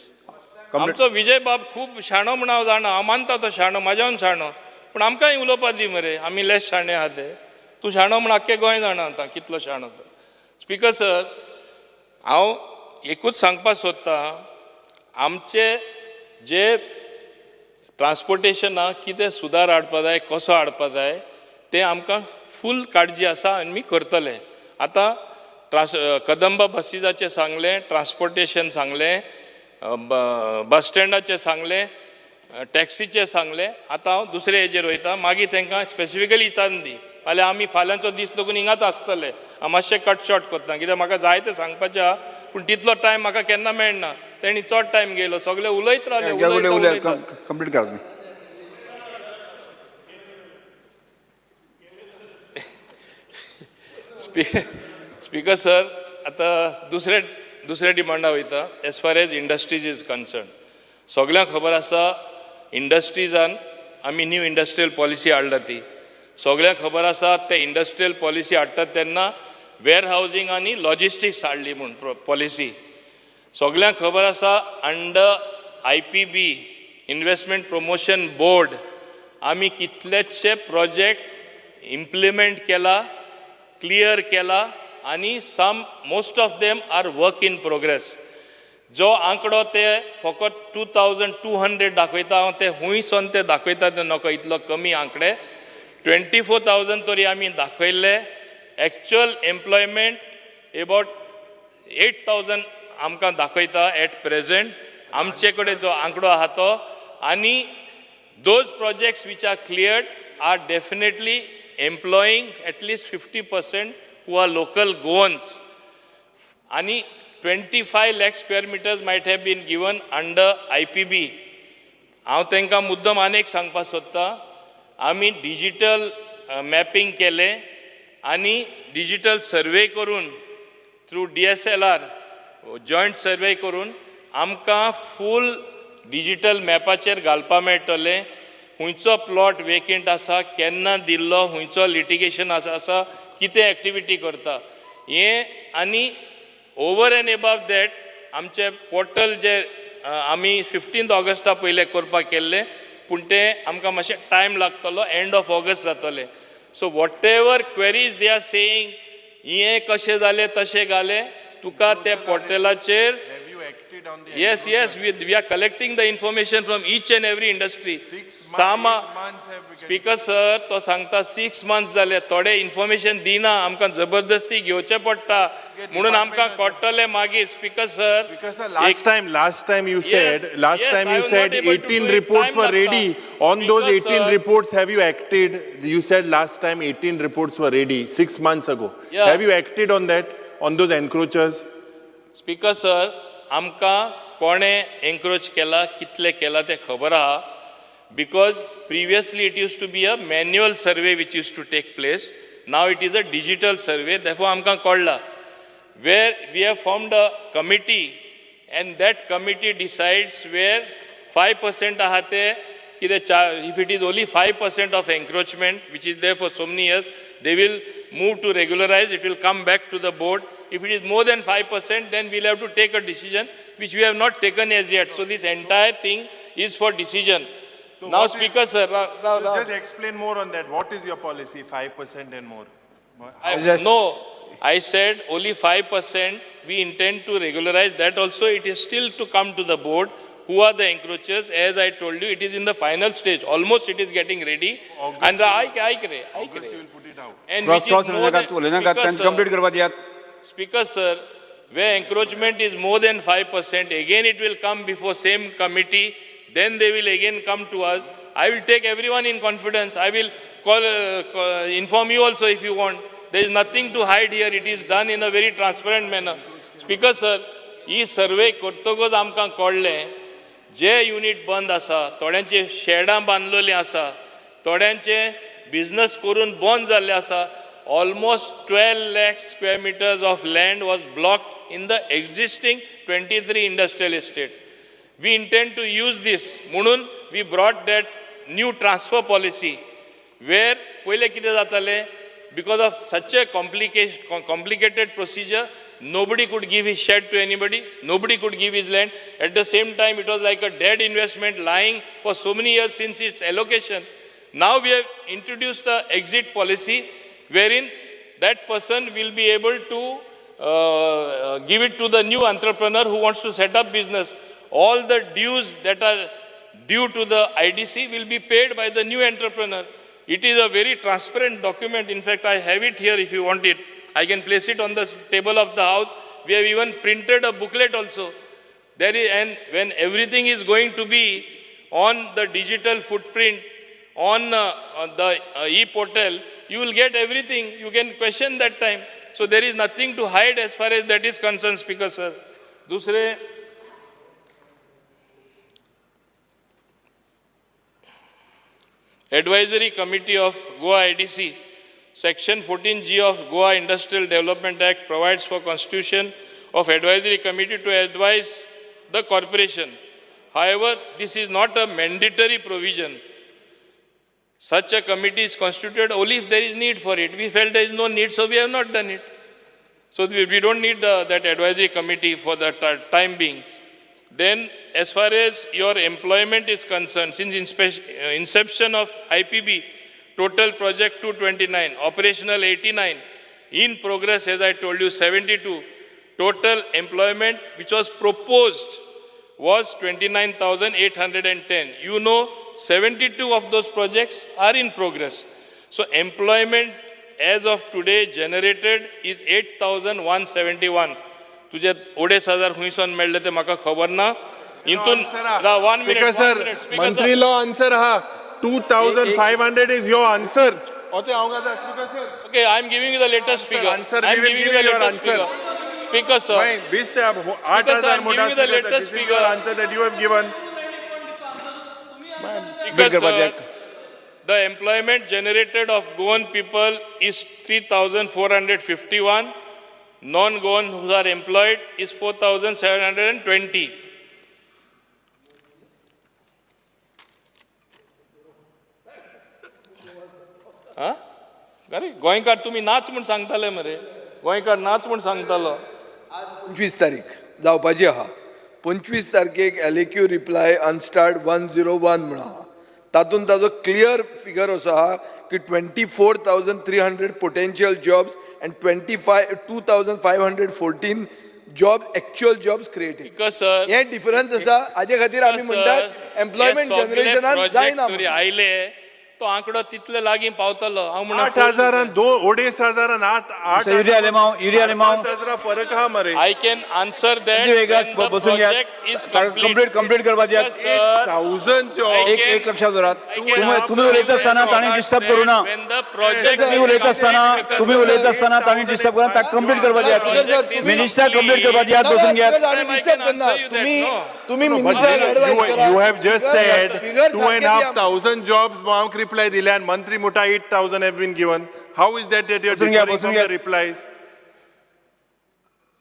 Speaker 1: आमचो विजय बाब खूब शाणो म्हण हांव जाणा. हांव मानता तो शाणो, म्हाज्याहून शाणो. पूण आमकांय उलोवपा दी मरे. आमी लेस शाणे आहा ते. तूं शाणो म्हण आख्खें गोंय जाणा आतां कितलो शाणो तो. स्पीकर सर, हांव एकूच सांगपाक सोदतां, आमचे जे ट्रान्सपोर्टेशनाक कितें सुदार हाडपा जाय, कसो हाडपा जाय, तें आमकां फूल काळजी आसा आनी आमी करतले. आतां ट्रांस कदंबा बसीजाचें सांगलें, ट्रान्सपोर्टेशन सांगलें, बस स्टँडाचें सांगलें, टॅक्सीचें सांगलें. आतां हांव दुसरे हेजेर वयता. मागीर तांकां स्पेसिफिकली विचारून दी, नाल्यार आमी फाल्यांचो दीस लागून हिंगाच आसतले. हांव मातशें कट शॉर्ट करता कित्याक म्हाका जाय तें सांगपाचें आहा, पूण तितलो टायम म्हाका केन्ना मेळना. तेणी चड टायम घेयलो, सगळे उलयत रावले, उलयता उलयता.
Speaker 4: कंप्लीट करा तुम्ही.
Speaker 1: स्पीकर सर, आतां दुसरे दुसऱ्या डिमांडा वयता. As far as industries is concern, सगल्यांक खबर आसा इंडस्ट्रीजान आमी न्यू इंडस्ट्रियल पॉलिसी हाडला ती. सगल्यांक खबर आसा ते इंडस्ट्रियल पॉलिसी हाडटात तेन्ना वेअर हावजींग आनी लॉजिस्टिक्स हाडली म्हूण पॉलिसी. सगल्यांक खबर आसा under IPB, Investment Promotion Board आमी कितलेशे प्रोजेक्ट इम्प्लिमेंट केला, क्लियर केला आनी some most of them are work in progress. जो आंकडो ते फकत 2,200 दाखयता, हांव ते हुंयसोन ते दाखयता ते नको इतलो कमी आंकडे. 24,000 तरी आमी दाखयल्ले. Actual employment about 8,000 आमकां दाखयता एट प्रेझेंट आमचे कडेन जो आंकडो आहा तो. आनी those projects which are cleared are definitely employing at least 50% who are local Goans. आणि 25 lakh square meters might have been given under IPB. हांव तांकां मुद्दम आनी एक सांगपाक सोदतां, आमी डिजिटल मॅपिंग केलें आनी डिजिटल सर्वे करून through DSLR joint survey करून आमकां फूल डिजिटल मॅपाचेर घालपा मेळटलें खुंयचो प्लॉट वेकेंट आसा, केन्ना दिल्लो, खुंयचो लिटिगेशन आसा, कितें एक्टिविटी करता हें. आनी ओवर एंड एबाव that आमचे पोर्टल जे आमी 15 ऑगस्टा पयलें करपाक केल्लें, पूण तें आमकां मातशें टायम लागतलो, एंड ऑफ ऑगस्ट जातलें. So whatever queries they are saying, हें कशें जालें तशें घालें, तुका ते पोर्टलाचेर.
Speaker 3: Have you acted on the
Speaker 1: Yes, we are collecting the information from each and every industry.
Speaker 3: Six
Speaker 1: Sama
Speaker 3: months have become-
Speaker 1: speaker sir, तो सांगता 6 मंथ्स जाले, थोडे इन्फॉर्मेशन दिना, आमकां जबरदस्ती घेवचें पडटा म्हणून आमकां कळटलें मागीर speaker sir.
Speaker 3: Because sir, last time you said, last
Speaker 1: yes,
Speaker 2: time
Speaker 1: I
Speaker 2: you
Speaker 1: was
Speaker 2: said
Speaker 1: not able to
Speaker 2: 18
Speaker 1: do it.
Speaker 2: reports
Speaker 1: Time
Speaker 2: were
Speaker 1: लागता.
Speaker 2: ready. On those
Speaker 1: Because,
Speaker 2: 18
Speaker 1: sir,
Speaker 2: reports, have you acted? You said last time 18 reports were ready 6 months ago.
Speaker 1: Yeah.
Speaker 2: Have you acted on that, on those encroachers?
Speaker 1: Speaker sir, आमकां कोणें एन्क्रोच केला, कितले केला तें खबर आहा, because previously it used to be a manual survey which used to take place. Now it is a digital survey, therefore आमकां कळ्ळां where we have formed a committee and that committee decides where 5% आहा ते कितें if it is only 5% of encroachment which is there for so many years, they will move to regularize, it will come back to the board. If it is more than 5%, then we'll have to take a decision, which we have not taken as yet. So this entire thing is for decision.
Speaker 3: So
Speaker 1: Now,
Speaker 3: what is-
Speaker 1: Speaker sir,
Speaker 3: So just explain more on that. What is your policy, 5% and more?
Speaker 1: No, I said only 5% we intend to regularize. That also it is still to come to the board. Who are the encroachers? As I told you, it is in the final stage. Almost it is getting ready.
Speaker 3: August
Speaker 1: And I
Speaker 3: August you will put it out.
Speaker 1: And
Speaker 4: cross
Speaker 1: which
Speaker 4: cross
Speaker 1: is more
Speaker 4: उलयनाकात,
Speaker 1: than,
Speaker 4: उलयनाकात,
Speaker 1: Speaker
Speaker 4: तांकां
Speaker 1: sir,
Speaker 4: complete करपा दियात.
Speaker 1: Speaker sir, where encroachment is more than 5%, again it will come before same committee, then they will again come to us. I will take everyone in confidence. I will call, inform you also if you want. There is nothing to hide here. It is done in a very transparent manner. Speaker sir, he survey करतकच आमकां कळ्ळें जे unit बंद आसा, थोड्यांची शेडां बांदलेलीं आसा, थोड्यांचे business करून बंद जाल्ले आसा. Almost 12 lakh square meters of land was blocked in the existing 23 industrial estate. We intend to use this म्हणून we brought that new transfer policy, where पयलें कितें जातालें, because of such a complicated procedure, nobody could give his shed to anybody, nobody could give his land. At the same time, it was like a dead investment lying for so many years since its allocation. Now we have introduced the exit policy wherein that person will be able to give it to the new entrepreneur who wants to set up business. All the dues that are due to the IDC will be paid by the new entrepreneur. It is a very transparent document. In fact, I have it here if you want it. I can place it on the table of the house. We have even printed a booklet also. There is, and when everything is going to be on the digital footprint, on the e-portal, you will get everything. You can question that time. So there is nothing to hide as far as that is concerned, Speaker sir. दूसरे, Advisory Committee of Goa IDC, Section 14G of Goa Industrial Development Act provides for constitution of advisory committee to advise the corporation. However, this is not a mandatory provision. Such a committee is constituted only if there is need for it. We felt there is no need, so we have not done it. So we don't need that advisory committee for the time being. Then as far as your employment is concerned, since inception of IPB, total project 229, operational 89, in progress, as I told you, 72. Total employment which was proposed was 29,810. You know, 72 of those projects are in progress. So employment as of today generated is 8,171. तुजे अडेच हजार खुंयसान मेळ्ळे ते म्हाका खबर ना. हितून one
Speaker 2: Speaker
Speaker 1: minute,
Speaker 2: sir,
Speaker 1: one minute, speaker
Speaker 2: मंत्री
Speaker 1: sir.
Speaker 2: लो answer हा. 2,500 is your answer. ओते हांव गाता, Speaker sir.
Speaker 1: Okay, I am giving you the latest figure.
Speaker 2: Answer,
Speaker 1: I am
Speaker 2: we will
Speaker 1: giving
Speaker 2: give
Speaker 1: you the
Speaker 2: you your
Speaker 1: latest
Speaker 2: answer.
Speaker 1: Figure. Speaker sir.
Speaker 2: नाही, 20 ते आठ
Speaker 1: Speaker sir,
Speaker 2: हजार
Speaker 1: I'm
Speaker 2: मोठा
Speaker 1: giving you the
Speaker 2: Speaker sir,
Speaker 1: latest
Speaker 2: this is your
Speaker 1: figure.
Speaker 2: Answer that you have given.
Speaker 1: Speaker
Speaker 4: करपाक
Speaker 1: sir,
Speaker 4: दियात.
Speaker 1: The employment generated of Goan people is 3,451. Non-Goan who are employed is 4,720. आं? अरे गोंयकार तुमी नाच म्हूण सांगताले मरे, गोंयकार नाच म्हूण सांगतालो.
Speaker 5: 25 तारीख जावपाची आहा. 25 तारखेक LAQ reply unstarred 101 म्हूण आहा. तातूंत ताजो क्लियर फिगर असो आहा की 24,300 potential jobs and 25, 2,514 job, actual jobs created.
Speaker 1: Speaker sir,
Speaker 5: हे डिफरन्स आसा. हाजे खातीर आमी म्हणटात एम्प्लॉयमेंट जनरेशनान जायना
Speaker 1: तरी आयले तो आंकडो तितले लागीं पावतलो हांव म्हणून.
Speaker 2: आठ हजारान दोन अडेच हजारान आठ आठ
Speaker 4: युरी आलेमाव, युरी आलेमाव.
Speaker 2: पाच हजारा फरक हा मरे.
Speaker 1: I can answer that
Speaker 4: Vegas बसून घेयात. कंप्लीट कंप्लीट करपाक दियात.
Speaker 2: Thousand job.
Speaker 4: एक एक लक्षात दवरात, तुम्ही तुम्ही उलयता आसतना तांणी डिस्टर्ब करू ना. तुम्ही उलयता आसतना, तुम्ही उलयता आसतना तांणी डिस्टर्ब करूना. ताका कंप्लीट करपाक दियात. मिनिस्टर कंप्लीट करपाक दियात, बसून घेयात.
Speaker 5: तुम्ही तुम्ही मिनिस्टराक एडवायस करा.
Speaker 2: You have just said
Speaker 5: Figure
Speaker 2: two and
Speaker 5: सारखे
Speaker 2: हाफ
Speaker 5: दिया.
Speaker 2: थावजंड जॉब्स मांक रिप्लाय दिले आनी मंत्री म्हणटा 8,000 have been given. How is that that you
Speaker 4: बसून घ्या,
Speaker 2: are
Speaker 4: बसून
Speaker 2: फ्रॉम
Speaker 4: घ्या.
Speaker 2: The replies?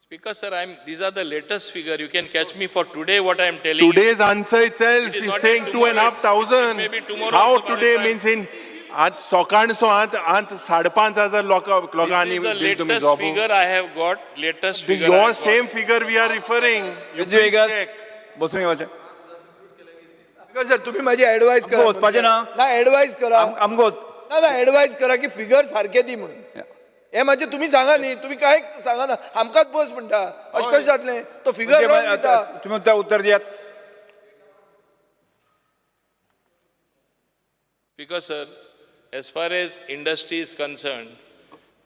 Speaker 1: Speaker sir, I am these are the latest figure. You can catch me for today what I am telling.
Speaker 2: Today's answer itself
Speaker 1: It is
Speaker 2: is
Speaker 1: not
Speaker 2: saying two and half
Speaker 1: tomorrow.
Speaker 2: Thousand.
Speaker 1: Maybe tomorrow
Speaker 2: how
Speaker 1: also by the
Speaker 2: today
Speaker 1: time.
Speaker 2: Means in आत सकाळचो आत आत साडे पांच हजार लोकां लोकांनी
Speaker 1: This is the
Speaker 2: दिली तुमी
Speaker 1: latest
Speaker 2: job.
Speaker 1: Figure I have got. Latest
Speaker 2: this
Speaker 1: figure. I
Speaker 2: your
Speaker 1: have got.
Speaker 2: Same figure we are referring.
Speaker 4: Vegas बसून घेवपाचें.
Speaker 5: सर, तुम्ही माझी ऍडवायस करा.
Speaker 4: आमकां वचपाचें ना.
Speaker 5: ना, ऍडवायस करा.
Speaker 4: आमकां वच
Speaker 5: ना ना, ऍडवायस करा की फिगर सारखे दी म्हणून. हे मातशें तुमी सांगा न्ही. तुमी कांय सांगा ना, आमकांच बस म्हणटा. अशें कशें जातलें? तो फिगर रॉंग दिता.
Speaker 4: तुमी उत्तर उत्तर दियात.
Speaker 1: Because, sir, as far as industry is concerned,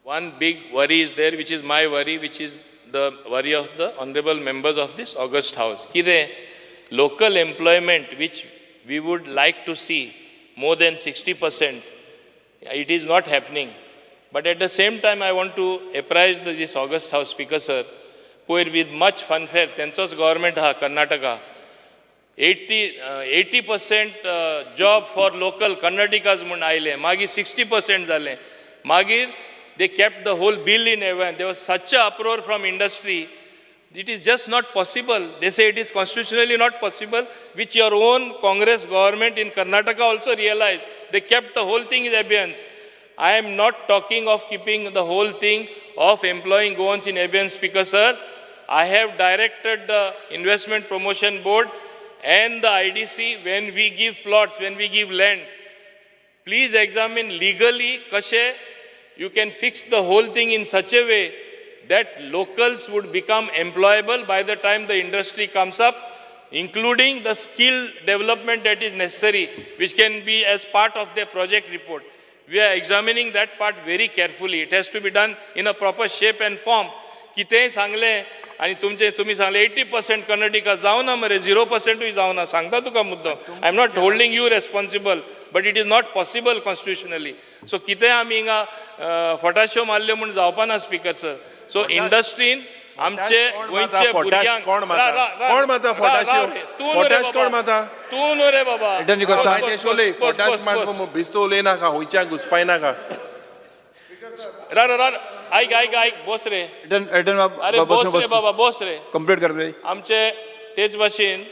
Speaker 1: one big worry is there, which is my worry, which is the worry of the honorable members of this august house. कितें local employment, which we would like to see more than 60%, it is not happening. But at the same time, I want to apprise this august house, Speaker, sir, पयर with much fanfare, तेंचोच government आहा Karnataka, 80% job for local Karnatakas म्हूण आयलें. मागीर 60% जालें. मागीर they kept the whole bill in abeyance. There was such a uproar from industry. It is just not possible. They say it is constitutionally not possible, which your own Congress government in Karnataka also realized. They kept the whole thing in abeyance. I am not talking of keeping the whole thing of employing Goans in abeyance, Speaker sir. I have directed the Investment Promotion Board and the IDC, when we give plots, when we give land, please examine legally kashe you can fix the whole thing in such a way that locals would become employable by the time the industry comes up, including the skill development that is necessary, which can be as part of their project report. We are examining that part very carefully. It has to be done in a proper shape and form. कितेंय सांगलें आनी तुमचें तुमी सांगलें 80% कर्नाटिका जावना मरे, 0%ूय जावना. सांगता तुका मुद्दम, I am not holding you responsible, but it is not possible constitutionally. So कितेंय आमी हिंगा फटाश्यो मारल्यो म्हूण जावपा ना, स्पीकर सर. सो इंडस्ट्रीन आमचे
Speaker 2: कोण मारता?
Speaker 1: गोंयचे
Speaker 2: फटाश
Speaker 1: भुरग्यांक
Speaker 2: कोण मारता?
Speaker 1: रा- रा- रा-
Speaker 2: कोण मारता
Speaker 1: रा-
Speaker 2: फटाश्यो?
Speaker 1: रा रे. तूं न्हू रे
Speaker 2: फटाश
Speaker 1: बाबा.
Speaker 2: कोण मारता?
Speaker 1: तूं न्हू रे बाबा.
Speaker 4: एटर्नी कोस्ता.
Speaker 1: बस, बस,
Speaker 2: उलय,
Speaker 1: बस,
Speaker 2: फटाश
Speaker 1: बस,
Speaker 2: मार
Speaker 1: बस.
Speaker 2: बेस्तो उलय नाका, हुंयच्याक घुसपाय नाका.
Speaker 1: रा रा रा ऐक ऐक ऐक, बस रे.
Speaker 4: एटन एटन
Speaker 1: अरे बस रे बाबा, बस रे.
Speaker 4: कंप्लीट करता.
Speaker 1: आमचे तेच भाशेन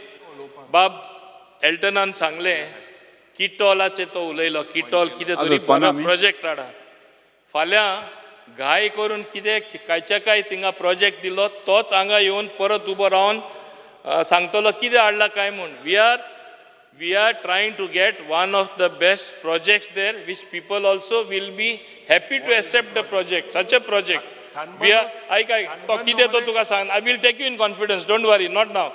Speaker 1: बाब एल्टनान सांगलें, किटॉलाचे तो उलयलो. किटॉल कितें तरी
Speaker 4: आज वचपाना
Speaker 1: बरो
Speaker 4: आमी.
Speaker 1: प्रोजेक्ट हाडा. फाल्यां घाय करून कितें कायच्या काय थिंगा प्रोजेक्ट दिलो, तोच हांगा येवन परत उबो रावन सांगतलो कितें हाडला काय म्हूण. We are trying to get one of the best projects there, which people also will be happy to accept the project, such a project. We are, आयक आयक, तो कितें तो तुका सांग. I will take you in confidence, don't worry, not now.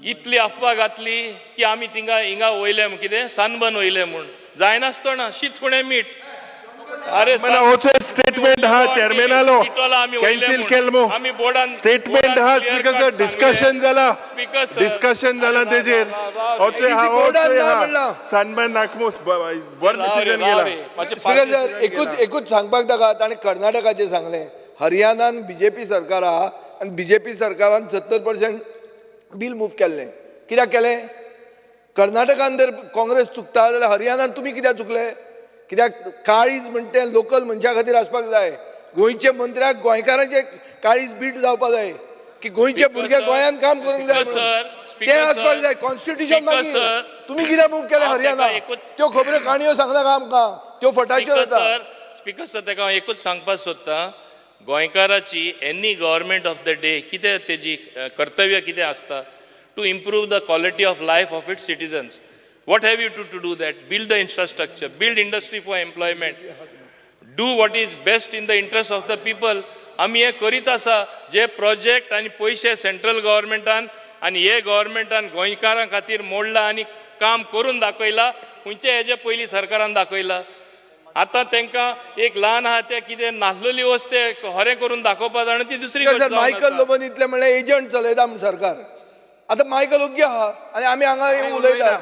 Speaker 1: इतली अफवा घातली की आमी थिंगा हिंगा वयले म्हूण, कितें सनबर्न वयले म्हूण. जायनासतना शीत फुडें मीठ. अरे,
Speaker 2: मला होचे स्टेटमेंट हा चेअरमॅनालो
Speaker 1: पिटोला आमी वयले
Speaker 2: कॅन्सल
Speaker 1: म्हूण.
Speaker 2: केल मो.
Speaker 1: आमी बोर्डान
Speaker 2: स्टेटमेंट हा स्पीकर सर, डिस्कशन जाला.
Speaker 1: Speaker sir.
Speaker 2: Discussion जाला तेजेर. होचे हा,
Speaker 5: बोर्डान
Speaker 2: होचे
Speaker 5: ना
Speaker 2: हा
Speaker 5: म्हणला.
Speaker 2: सनबर्न नाकमो बरो डिसिजन गेला.
Speaker 5: स्पीकर सर, एकूच एकूच सांगपाक ताका. ताणें कर्नाटकाचें सांगलें, हरियाणान बीजेपी सरकार आहा आनी बीजेपी सरकारान 70% बील मूव केल्लें. कित्याक केलें? कर्नाटकान जर काँग्रेस चुकता जाल्यार हरियाणान तुमी कित्याक चुकले? कित्याक काळीज म्हणटा तें लोकल मनशा खातीर आसपाक जाय. गोंयचे मंत्र्याक गोंयकारांचे काळीज बीट जावपाक जाय की गोंयचे
Speaker 1: Speaker
Speaker 5: भुरगे
Speaker 1: sir,
Speaker 5: गोंयांत काम करूंक जाय
Speaker 1: Speaker
Speaker 5: म्हणून.
Speaker 1: sir,
Speaker 5: तें
Speaker 1: Speaker
Speaker 5: आसपाक
Speaker 1: sir,
Speaker 5: जाय कॉन्स्टिट्युशन.
Speaker 1: Speaker
Speaker 5: मागीर
Speaker 1: sir,
Speaker 5: तुमी कित्याक मूव केलें
Speaker 1: हांव ताका
Speaker 5: हरियाणा? त्यो खबऱ्यो काणयो सांगनाका आमकां, त्यो फटाच्यो
Speaker 1: स्पीकर
Speaker 5: जाता.
Speaker 1: सर, स्पीकर सर, ताका हांव एकूच सांगपाक सोदतां, गोंयकाराची any government of the day कितें तेजी कर्तव्य कितें आसता? To improve the quality of life of its citizens. What have you to do that? Build the infrastructure, build industry for employment, do what is best in the interest of the people. आमी हें करीत आसा. जे project आनी पयशे central गव्हर्मेंटान आनी हे गव्हर्मेंटान गोंयकारां खातीर मोडला आनी काम करून दाखयला, खंयचे हेजे पयलीं सरकारान दाखयला. आतां तांकां एक ल्हान आहा तें कितें नासलेली वस्त ते खरें करून दाखोवपा जाणा, ती दुसरी गोश्ट
Speaker 5: सर,
Speaker 1: जावन
Speaker 5: मायकल
Speaker 1: आसा.
Speaker 5: लोबोन इतलें म्हणल्यार एजंट चलयता म्हूण सरकार. आतां मायकल ओग्गी आहा आनी आमी हांगा उलयता.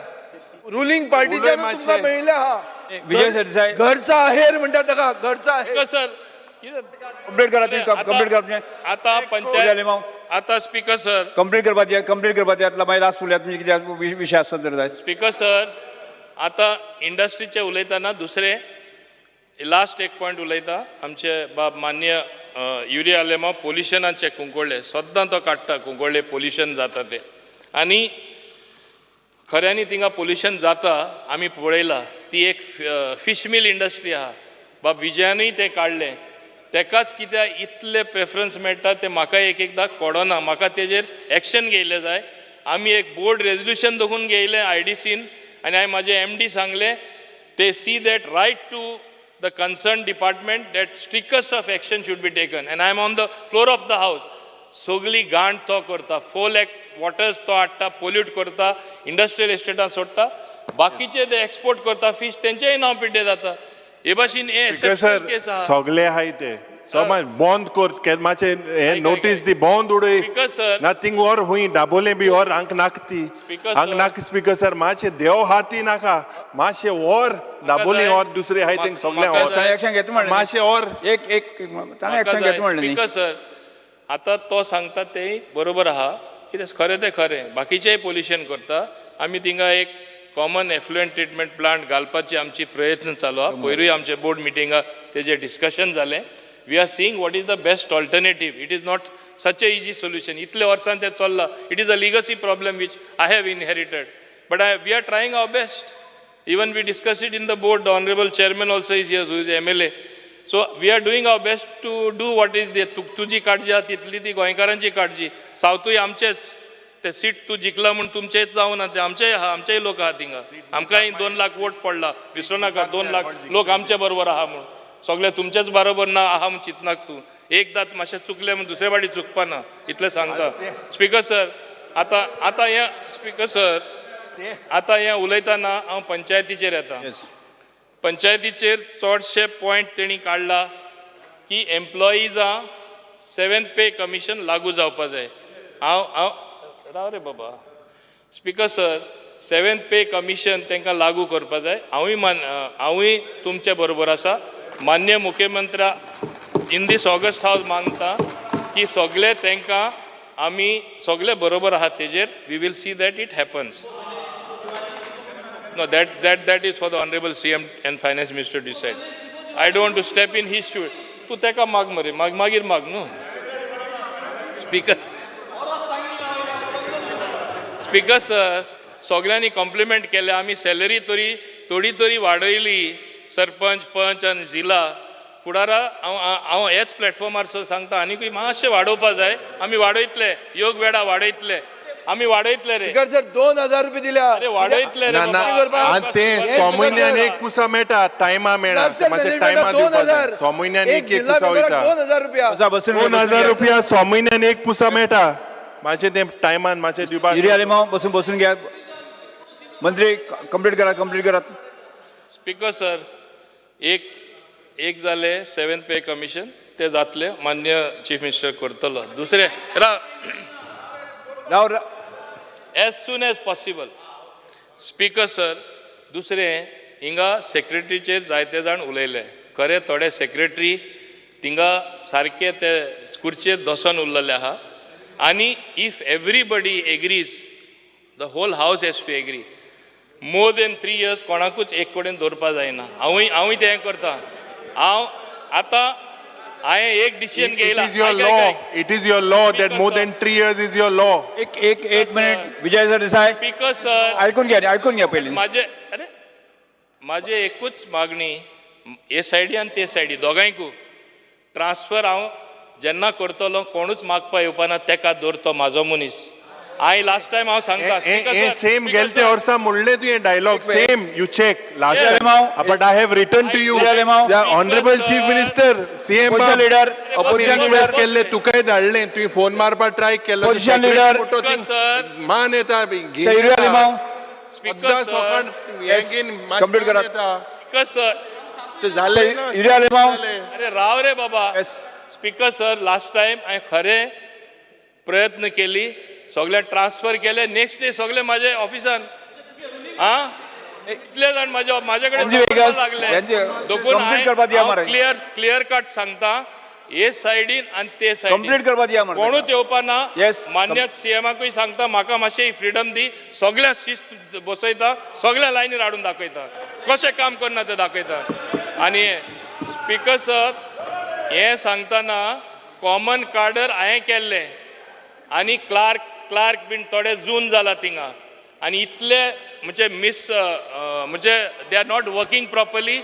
Speaker 5: रुलींग पार्टीच्यान
Speaker 2: उलय
Speaker 5: तुमकां
Speaker 2: मातशें.
Speaker 5: मेळिल्लें आहा.
Speaker 4: विजय सरदेसाय.
Speaker 5: घरचा आहेर म्हणटा ताका, घरचा आहेर.
Speaker 1: सर, कितें
Speaker 4: कंप्लीट करा तुम्ही, कंप्लीट करा तुमचें.
Speaker 1: आतां
Speaker 4: जालें
Speaker 1: पंचायत
Speaker 4: माव.
Speaker 1: आतां स्पीकर सर,
Speaker 4: कंप्लीट करपा दियात, कंप्लीट करपा दियात. मागीर लास्ट उलयात तुमचे कितें विशय आसत जर जाय.
Speaker 1: स्पीकर सर, आतां इंडस्ट्रीचे उलयतना दुसरें लास्ट एक पॉयंट उलयता. आमचे बाब मान्य युरी आलेमाव पोल्युशनाचे कुंकळ्ळे सद्दां तो काडटा, कुंकळ्ळे पोल्युशन जाता तें. आनी खऱ्यांनी थिंगा पोल्युशन जाता, आमी पळयलां. ती एक फीश मिल इंडस्ट्री आहा. बाब विजयानूय तें काडलें. तेकाच कित्याक इतले प्रेफरन्स मेळटा तें म्हाका एक एकदां कळना. म्हाका तेजेर एक्शन घेयलें जाय. आमी एक बोर्ड रेजल्युशन दखून घेयलें आयडीसीन आनी हांवें म्हाजे एमडी सांगलें, they see that write to the concern department that strictest of action should be taken, and I am on the floor of the house. सगली घाण तो करता, 4 लॅक वॉटर्स तो हाडटा, पोल्यूट करता, इंडस्ट्रियल इस्टेटां सोडटा, बाकीचे ते एक्सपोर्ट करता फीश, तेंचेय नांव पिड्डे जाता. हे भाशेन हे
Speaker 2: स्पीकर सर,
Speaker 1: केस आहा.
Speaker 2: सगळे आहाय ते समाज बंद कर मातशें हे नोटीस दी, बंद उडय.
Speaker 1: स्पीकर सर,
Speaker 2: नथींग और हुंय दाबोलें बी और हांक नाका ती.
Speaker 1: स्पीकर
Speaker 2: हांक
Speaker 1: सर.
Speaker 2: नाका स्पीकर सर, मातशें देव हाती नाका, मातशें और दाबोलें
Speaker 1: जाय.
Speaker 2: और दुसरे आहाय तेंक सगळें
Speaker 1: म्हाका
Speaker 2: और
Speaker 1: जाय.
Speaker 4: एक्शन घेता म्हणलें.
Speaker 2: मातशें और
Speaker 4: एक एक ताणें एक्शन घेता म्हणलें न्ही.
Speaker 1: स्पीकर सर, आतां तो सांगता तें बरोबर आहा. कितें खरें तें खरें, बाकीचेय पोल्युशन करता. आमी थिंगा एक कॉमन एफ्लुएंट ट्रिटमेंट प्लांट घालपाची आमची प्रयत्न चालू आहा. पयरूय आमचे बोर्ड मिटिंगा तेजें डिस्कशन जालें. We are seeing what is the best alternative. It is not such a easy solution. इतले वर्सां तें चल्लां. It is a legacy problem which I have inherited, but I we are trying our best. Even we discussed it in the board, the honorable chairman also is here, who is MLA. So we are doing our best to do what is there. तुजी काळजी आहा तितली ती गोंयकारांची काळजी. सावथूय आमचेच ते seat तूं जिखला म्हूण तुमचेच जावना ते, आमचेय आहा, आमचेय लोक आहा थिंगा. आमकांय 2 लाख वोट पडला, विसरू नाका. 2 लाख लोक आमचे बरोबर आहा म्हूण सगळे तुमचेच बरोबर ना आहा म्हूण चिंतनाक तूं. एकदां मातशें चुकलें म्हूण दुसरे फावटी चुकपा ना, इतलें सांगता. स्पीकर सर, आतां आतां हें स्पीकर सर, आतां हें उलयतना हांव पंचायतीचेर येता. पंचायतीचेर चडशे पॉयंट तेणी काडला की एम्प्लॉइजां सेवेंथ पे कमिशन लागू जावपा जाय. हांव हांव राव रे बाबा. Speaker sir, seventh pay commission तांकां लागू करपा जाय. हांवूय तुमचे बरोबर आसा. मान्य मुख्यमंत्र्या इन these August house मागता की सगळे तांकां आमी सगळे बरोबर आहात तेजेर. We will see that it happens. No, that is for the Honorable CM and Finance Minister to decide. I don't want to step in his shoe. तूं तेका माग मरे, माग मागीर माग न्हू. स्पीकर स्पीकर सर, सगल्यांनी कॉम्प्लिमेंट केले. आमी सॅलरी तरी थोडी तरी वाडयली सरपंच, पंच आनी जिला. फुडारा हांव हांव ह्याच प्लॅटफॉर्मार सो सांगता, आनीकूय मातशें वाडोवपा जाय. आमी वाडयतले, योग वेळा वाडयतले, आमी वाडयतले रे.
Speaker 5: स्पीकर सर, 2000 रुपये दिल्या.
Speaker 1: अरे वाडयतले रे
Speaker 2: ना ना.
Speaker 1: बाबा.
Speaker 2: आनी ते सो म्हयन्यान एक पुसा मेळटा, टायमा मेळना.
Speaker 5: Cluster
Speaker 2: मातशें
Speaker 5: management
Speaker 2: टायमा
Speaker 5: दोन
Speaker 2: दिवपा जाय.
Speaker 5: हजार.
Speaker 2: सो म्हयन्यान
Speaker 5: एक
Speaker 2: एक एक
Speaker 5: जिल्हा
Speaker 2: पुसा
Speaker 5: मेंबराक
Speaker 2: वयता.
Speaker 5: 2000 रुपया.
Speaker 4: बसा, बसून घ्या,
Speaker 2: दोन
Speaker 4: बसून
Speaker 2: हजार
Speaker 4: घ्या.
Speaker 2: रुपया सो म्हयन्यान एक पुसा मेळटा. मातशें तें टायमान मातशें दिवपाक.
Speaker 4: युरी आलेमाव, बसून बसून घ्या. मंत्री, कंप्लीट करा, कंप्लीट करात.
Speaker 1: स्पीकर सर, एक एक जाले सेवेंथ पे कमिशन, ते जातले, मान्य चीफ मिनिस्टर करतलो. दुसरें
Speaker 4: राव.
Speaker 1: As soon as possible. Speaker sir, दुसरें हिंगा सेक्रेटरीचेर जायते जाण उलयले. खरें थोडे सेक्रेटरी थिंगा सारके ते खुर्चेर दसून उरलेले आहा. आनी if everybody agrees, the whole house has to agree, more than 3 years कोणाकूच एक कडेन दवरपा जायना. हांवूय तें करता. हांव आतां हांवें एक decision
Speaker 2: it
Speaker 1: घेयला.
Speaker 2: Is your law, it is your law that
Speaker 1: Speaker,
Speaker 2: more
Speaker 1: sir.
Speaker 2: Than 3 years is your law.
Speaker 4: एक एक एक minute, Vijay Sardesai.
Speaker 1: Speaker sir,
Speaker 4: ऐकून घ्या, ऐकून घ्या पयलीं.
Speaker 1: माझे, अरे माझे एकूच मागणी, हे सायडी आनी ते सायडी दोगांयकू ट्रान्सफर हांव जेन्ना करतलो, कोणूच मागपा येवपा ना, तेका दवरतो म्हाजो मनीस. हांवें लास्ट टायम हांव सांगता, स्पीकर सर,
Speaker 2: सेम
Speaker 1: स्पीकर
Speaker 2: गेलते
Speaker 1: सर,
Speaker 2: वर्सा म्हणले तुवें dialogue same, you check last
Speaker 4: Yes.
Speaker 2: Time, but I have written to you, honourable chief minister, CM.
Speaker 4: Opposition leader, opposition leader.
Speaker 2: Request केल्ले, तुकाय धाडले, तुवें फोन मारपाक ट्राय केलो.
Speaker 4: Opposition leader.
Speaker 1: Speaker, sir.
Speaker 2: मान येता.
Speaker 4: Yuri Alemao.
Speaker 1: Speaker sir,
Speaker 4: Complete करात.
Speaker 1: Speaker sir,
Speaker 2: जालें ना.
Speaker 4: युरी आलेमाव.
Speaker 1: अरे राव रे बाबा.
Speaker 4: Yes.
Speaker 1: Speaker sir, last time हांवें खरें प्रयत्न केली, सगळे ट्रान्सफर केले, नेक्स्ट डे सगळे माझे ऑफिसान आ इतले जाण माझ्या माझ्या कडेन
Speaker 4: म्हणजे वेगस,
Speaker 1: लागले.
Speaker 4: यांचे
Speaker 1: दोगून
Speaker 4: complete करपाक दिया मरे.
Speaker 1: क्लियर क्लियर कट सांगता, हे सायडीन आनी ते सायडीन
Speaker 4: कंप्लीट करपाक दिया मरे.
Speaker 1: कोणूच येवपा ना.
Speaker 4: Yes.
Speaker 1: मान्य सीएमाकूय सांगता, म्हाका मातशें फ्रिडम दी. सगळ्या शिस्त बसयता, सगळ्या लायनीर हाडून दाखयता, कशें काम करना तें दाखयता. आनी स्पीकर सर, हें सांगतना कॉमन कार्डर हांवें केल्लें आनी क्लार्क बीन थोडे जून जाला थिंगा आनी इतले म्हणजे मीस म्हणजे they are not working properly,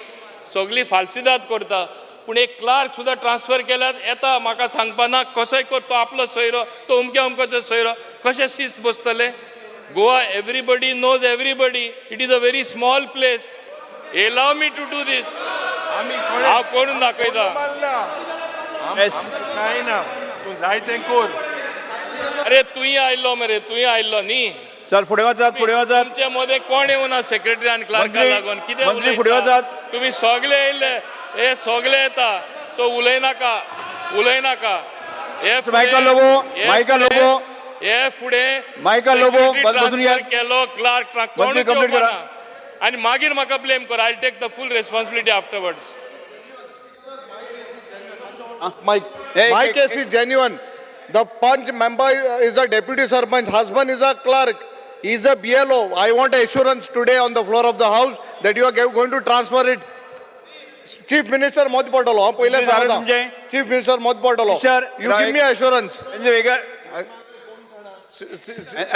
Speaker 1: सगळी फाल्सिदाद करता. पूण एक क्लार्क सुद्दां ट्रान्सफर केल्यार येता म्हाका सांगपा ना, कसोय कर, तो आपलो सोयरो, तो अमक्या अमक्याचो सोयरो, कशें शिस्त बसतलें? Goa everybody knows everybody, it is a very small place. Allow me to do this.
Speaker 2: आमी
Speaker 1: हांव करून दाखयता.
Speaker 4: Yes.
Speaker 2: काय ना, तूं जाय तें कोर.
Speaker 1: अरे तूंय आयल्लो मरे, तूंय आयल्लो न्ही.
Speaker 4: चल, फुडें वचात, फुडें वचात.
Speaker 1: तुमचे मदें कोण येवना सेक्रेटरी आनी क्लार्का
Speaker 4: मंत्री-
Speaker 1: लागून कितें
Speaker 4: मंत्री
Speaker 1: उलयता?
Speaker 4: फुडें वचात.
Speaker 1: तुमी सगळे येयल्ले, हे सगळे येता, सो उलयनाका, उलयनाका. हे फुडें-
Speaker 4: मायकल लोबो,
Speaker 1: हे
Speaker 4: मायकल
Speaker 1: फुडें-
Speaker 4: लोबो.
Speaker 1: हे फुडें
Speaker 4: मायकल लोबो,
Speaker 1: secretary
Speaker 4: बस बसून घ्या.
Speaker 1: transfer केलो, क्लार्क
Speaker 4: मंत्री
Speaker 1: कोणूच
Speaker 4: complete
Speaker 1: येवपा
Speaker 4: करा.
Speaker 1: ना. आनी मागीर म्हाका ब्लेम कर, I take the full responsibility afterwards.
Speaker 7: Mike,
Speaker 4: Hey,
Speaker 7: my
Speaker 4: hey,
Speaker 7: case is genuine. The Panch member is a deputy sarpanch, husband is a clerk, he is a BLO. I want assurance today on the floor of the house that you are going to transfer it. Chief Minister मत पडलो, हांव पयलें
Speaker 4: झालं
Speaker 7: सांगता.
Speaker 4: तुमचें?
Speaker 7: Chief Minister मत पडलो.
Speaker 4: Sir,
Speaker 7: You give me assurance.
Speaker 4: म्हणजे वेगळं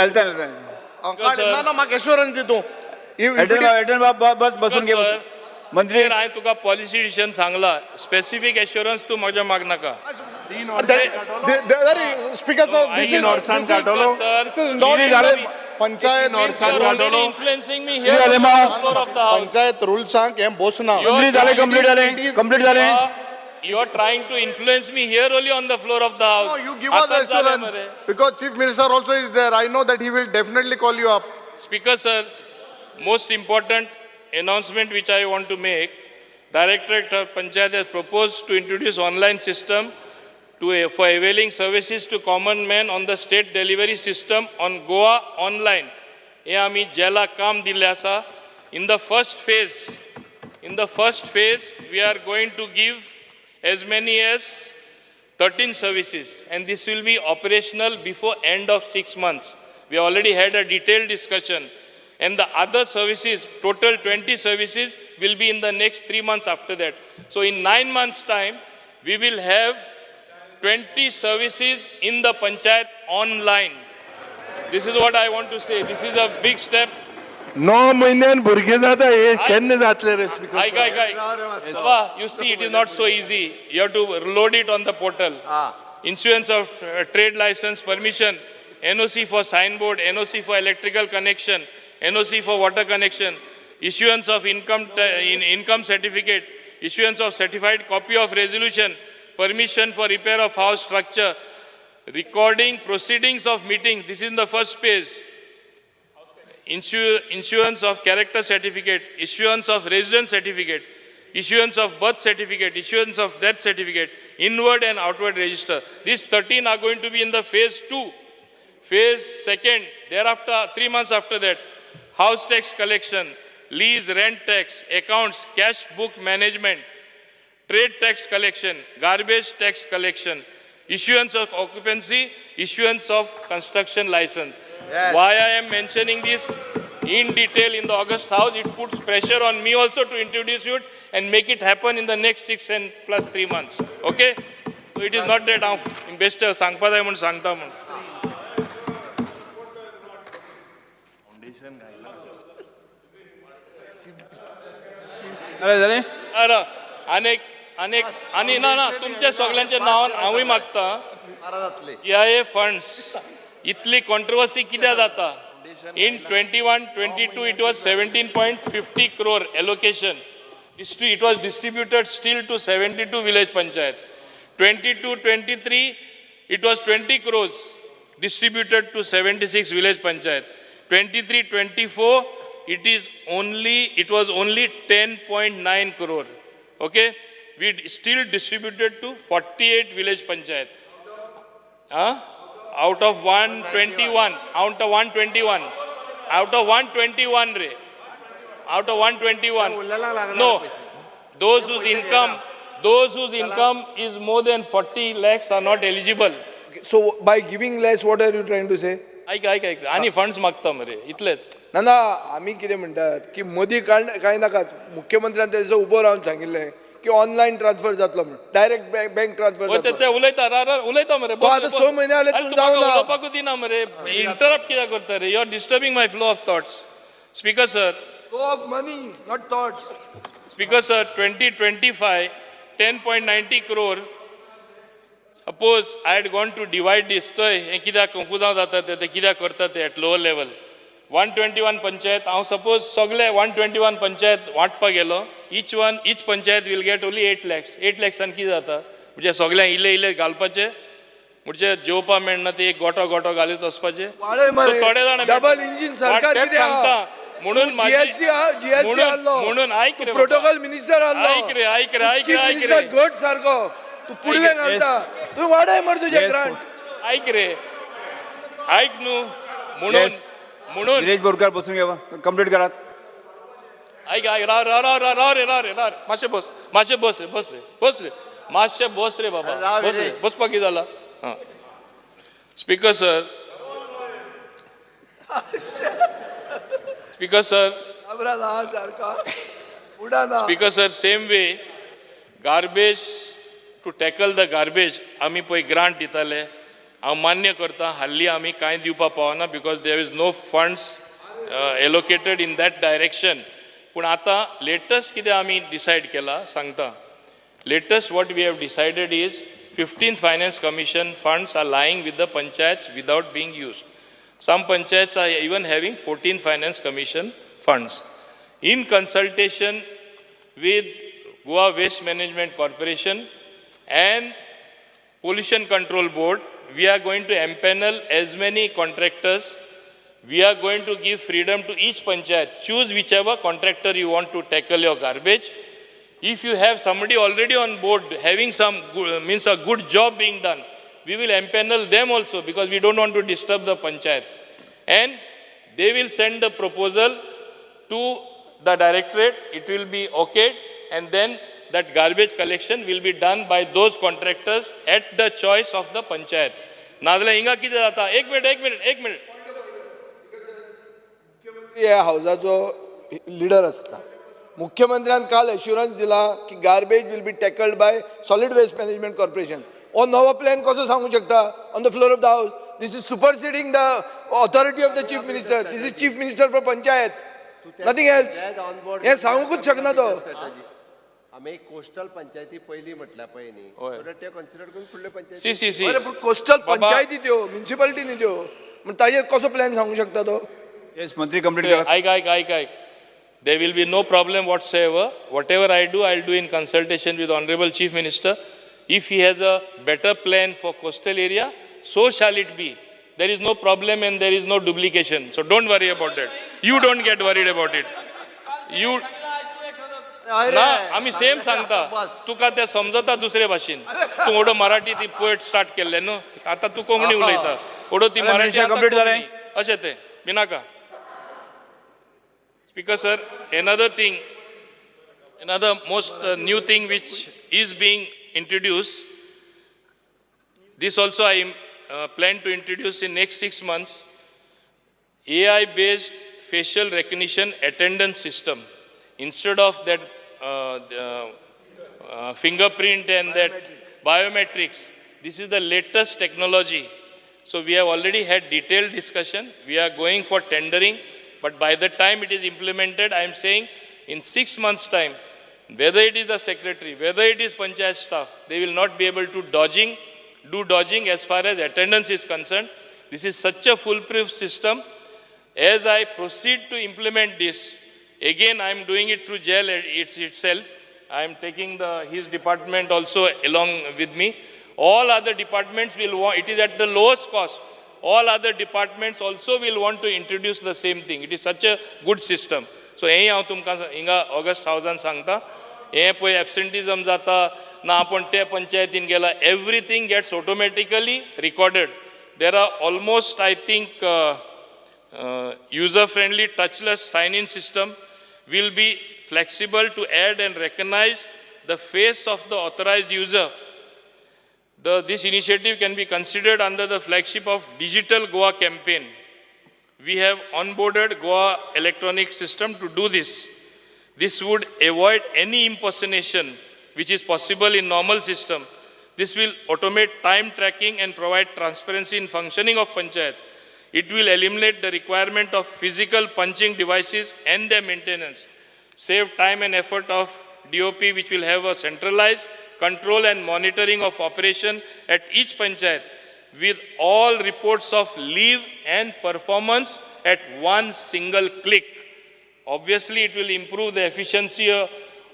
Speaker 4: एल्टन, एल्टन.
Speaker 1: Sir.
Speaker 7: ना ना, म्हाका assurance दी तूं. If it
Speaker 4: Elton
Speaker 7: is-
Speaker 4: बाब, एल्टन बाब, बस बसून घे.
Speaker 1: Sir.
Speaker 4: मंत्री.
Speaker 1: हांवें तुका पॉलिसी डिसिजन सांगला, स्पेसिफीक एश्योरन्स तूं म्हाज्या मागनाका.
Speaker 2: तीन
Speaker 7: अरे, Speaker sir, this
Speaker 2: तीन
Speaker 7: is,
Speaker 2: वर्सां
Speaker 7: this is,
Speaker 2: काडटलो.
Speaker 1: Sir,
Speaker 7: this is not
Speaker 4: किती
Speaker 7: in
Speaker 4: झालं?
Speaker 7: the panchayat
Speaker 2: वर्सां
Speaker 1: You're already
Speaker 2: काडटलो.
Speaker 1: influencing me
Speaker 4: किती
Speaker 1: here
Speaker 4: झाले
Speaker 1: on the
Speaker 4: mug?
Speaker 1: floor of the house.
Speaker 7: Panchayat रुल्सांक हें बसना.
Speaker 4: मंत्री झाले, कंप्लीट झाले, कंप्लीट झाले.
Speaker 1: You are trying to influence me here only on the floor of the house.
Speaker 7: No, you give us
Speaker 1: आताच झाले
Speaker 7: assurance
Speaker 1: मरे.
Speaker 7: Because Chief Minister also is there. I know that he will definitely call you up.
Speaker 1: Speaker sir, most important announcement which I want to make. Directorate of Panchayat has proposed to introduce online system for availing services to common man on the state delivery system on Goa online. हे आमी जेला काम दिल्लें आसा. In the first phase, in the first phase, we are going to give as many as 13 services, and this will be operational before end of 6 months. We already had a detailed discussion, and the other services, total 20 services, will be in the next 3 months after that. So in 9 months time, we will have 20 services in the panchayat online. This is what I want to say. This is a big step.
Speaker 2: णव म्हयन्यान भुरगे जाता हे केन्ना जातले रे speaker?
Speaker 1: ऐक ऐक ऐक बाबा, you see, it is not so easy. You have to load it on the portal. Issuance of trade license permission, NOC for signboard, NOC for electrical connection, NOC for water connection, issuance of income certificate, issuance of certified copy of resolution, permission for repair of house structure, recording proceedings of meeting. This is in the first page. Issuance of character certificate, issuance of residence certificate, issuance of birth certificate, issuance of death certificate, inward and outward register. These 13 are going to be in the phase 2. Phase second, thereafter, 3 months after that, house tax collection, lease, rent tax, accounts, cash book management, trade tax collection, garbage tax collection, issuance of occupancy, issuance of construction license.
Speaker 6: Yes.
Speaker 1: Why I am mentioning this in detail in the August House, it puts pressure on me also to introduce it and make it happen in the next 6 and plus 3 months. Okay? So it is not that हांव बेश्टें सांगपा जाय म्हूण सांगता म्हूण.
Speaker 4: जालें जालें.
Speaker 1: अरे अनेक अनेक आनी ना ना, तुमच्या सगल्यांच्या नांवान हांवूय मागता.
Speaker 6: बारा जातले.
Speaker 1: जीआयए फंड्स इतली कॉन्ट्रोवर्सी कित्याक जाता? In 21-22 it was 17.50 crore allocation. It was distributed still to 72 village panchayat. 22-23 it was 20 crores distributed to 76 village panchayat. 23-24 it was only 10.9 crore. Okay, we still distributed to 48 village panchayat. Huh? Out of 121, out of 121, out of 121 ray, out of 121.
Speaker 6: उरलेल्यांक लागना
Speaker 1: No,
Speaker 6: पैसे.
Speaker 1: those whose
Speaker 6: पैसे
Speaker 1: income, those whose income is more than 40 lakhs are not eligible.
Speaker 5: So by giving less, what are you trying to say?
Speaker 1: ऐक ऐक ऐक, आणि funds मागता मरे इतलेच.
Speaker 5: ना ना, आमी कितें म्हणटात की मदीं कांय नाकात. मुख्यमंत्र्यान तेजो उबो रावन सांगिल्लें की ऑनलायन ट्रान्सफर जातलो म्हण, डायरेक्ट बँक ट्रान्सफर
Speaker 1: ओ, ते
Speaker 5: जातलो.
Speaker 1: ते उलयता, रा रा उलयता मरे.
Speaker 5: तो आतां स म्हयने जाले,
Speaker 1: अरे,
Speaker 5: तूं
Speaker 1: तूं म्हाका
Speaker 5: जावना.
Speaker 1: उलोवपाकूच दिना मरे. इंटरप्ट कित्याक करता रे? You are disturbing my flow of thoughts, speaker sir.
Speaker 5: Flow of money, not thoughts.
Speaker 1: Speaker sir, 2025, 10.90 crore. Suppose I had gone to divide this, थंय हें कित्याक कंफ्युजांव जाता ते कित्याक करता ते at lower level. 121 panchayat, हांव सपोज सगळे 121 पंचायत वांटपाक गेलो, each one, each panchayat will get only 8 lakhs. 8 लॅक्सान कितें जाता? म्हणजे सगळ्यांक इल्ले इल्ले घालपाचे, म्हणजे जेवपा मेळना ते एक गोटो गोटो घालीत वचपाचे.
Speaker 5: वाडय मरे.
Speaker 1: So थोडे जाण
Speaker 5: डबल इंजिन सरकार
Speaker 1: तेच
Speaker 5: कितें आहा?
Speaker 1: सांगता म्हणून
Speaker 5: तूं
Speaker 1: माझी-
Speaker 5: जीएसटी जीएसटी
Speaker 1: म्हणून-
Speaker 5: आहलो.
Speaker 1: म्हणून ऐक रे
Speaker 5: तूं
Speaker 1: बाबा.
Speaker 5: प्रोटोकॉल मिनिस्टर आहलो.
Speaker 1: ऐक रे, ऐक रे, ऐक
Speaker 5: चीफ
Speaker 1: रे, ऐक
Speaker 5: मिनिस्टर
Speaker 1: रे.
Speaker 5: घट सारको तूं पुडवें
Speaker 1: ऐक रे.
Speaker 5: घालता. तूं वाडय मरे तुजें
Speaker 4: Yes.
Speaker 5: Grant.
Speaker 1: ऐक रे, ऐक न्हू म्हणून
Speaker 4: Yes.
Speaker 1: म्हणून
Speaker 4: विरेश बोरकार बसून घ्या, कंप्लीट करात.
Speaker 1: ऐक ऐक, राव राव राव राव राव रे, राव रे, राव रे, मातशें बस, मातशें बस रे, बस रे, बस रे, मातशें बस रे बाबा.
Speaker 6: राव
Speaker 1: बस रे.
Speaker 6: विरेश.
Speaker 1: बसपाक कितें जाला? आं, स्पीकर सर, स्पीकर सर.
Speaker 5: घाबरा ना सारका उडा ना.
Speaker 1: Speaker sir, same way, garbage, to tackle the garbage, आमी पळय ग्रांट दिताले. हांव मान्य करता, हाल्ली आमी कांय दिवपा पावना because there is no funds allocated in that direction. पूण आतां लेटस्ट कितें आमी डिसायड केलां सांगता. Latest what we have decided is 15th Finance Commission funds are lying with the panchayats without being used. Some panchayats are even having 14 Finance Commission funds. In consultation with Goa Waste Management Corporation and Pollution Control Board, we are going to empanel as many contractors. We are going to give freedom to each panchayat. Choose whichever contractor you want to tackle your garbage. If you have somebody already on board having some, means a good job being done, we will empanel them also because we don't want to disturb the panchayat. And they will send the proposal to the directorate, it will be okayed, and then that garbage collection will be done by those contractors at the choice of the panchayat. नाजाल्यार हिंगा कितें जाता? एक minute, एक minute, एक minute.
Speaker 5: ह्या हावजाचो leader आसता. मुख्यमंत्र्यान काल एश्युरन्स दिला की garbage will be tackled by Solid Waste Management Corporation. हो नवो प्लॅन कसो सांगू शकता on the floor of the house? This is superseding the authority of the chief minister. This is chief minister for panchayat. Nothing else. हें सांगूंकच शकना तो.
Speaker 6: आमी coastal पंचायती पयली म्हटल्या पळय न्ही,
Speaker 1: हय.
Speaker 6: So that ते कन्सिडर करून फुडले पंचायती.
Speaker 1: सी सी सी
Speaker 5: अरे पूण कोस्टल
Speaker 1: बाबा-
Speaker 5: पंचायती त्यो, म्युनिसिपालिटी न्ही त्यो. म्हण ताजेर कसो प्लॅन सांगूंक शकता तो?
Speaker 4: येस, मंत्री, कंप्लीट करा.
Speaker 1: ऐक ऐक ऐक ऐक. There will be no problem whatsoever. Whatever I do, I'll do in consultation with Honorable Chief Minister. If he has a better plan for coastal area, so shall it be. There is no problem and there is no duplication. So don't worry about that. You don't get worried about it. You
Speaker 6: हय रे.
Speaker 1: ना, आमी same सांगता.
Speaker 6: बस.
Speaker 1: तुका ते समजता दुसरे भाशेन. तूं ओडो मराठी ती पोएट स्टार्ट केल्ले न्हू, आतां तूं कोंकणी उलयता. ओडो ती
Speaker 4: अरे,
Speaker 1: मराठी
Speaker 4: मिनिस्टर,
Speaker 1: आतां
Speaker 4: complete जालें?
Speaker 1: कोंकणी. अशें तें भिनाका. Speaker sir, another thing, another most new thing which is being introduced, this also I plan to introduce in next 6 months, AI based facial recognition attendance system. Instead of that the fingerprint and that biometrics, this is the latest technology. So we have already had detailed discussion. We are going for tendering, but by the time it is implemented, I am saying in 6 months' time, whether it is the secretary, whether it is panchayat staff, they will not be able to do dodging as far as attendance is concerned. This is such a foolproof system. As I proceed to implement this, again I am doing it through jail itself. I am taking his department also along with me. All other departments will want, it is at the lowest cost. All other departments also will want to introduce the same thing. It is such a good system. So हें हांव तुमकां हिंगा August हावजान सांगता. हें पळय एबसेंटिजम जाता ना, आपूण ते पंचायतीन गेला, everything gets automatically recorded. There are almost, I think, user friendly touchless sign in system will be flexible to add and recognize the face of the authorized user. This initiative can be considered under the flagship of Digital Goa campaign. We have onboarded Goa electronic system to do this. This would avoid any impersonation which is possible in normal system. This will automate time tracking and provide transparency in functioning of panchayat. It will eliminate the requirement of physical punching devices and their maintenance, save time and effort of DOP, which will have a centralized control and monitoring of operation at each panchayat with all reports of leave and performance at one single click. Obviously, it will improve the efficiency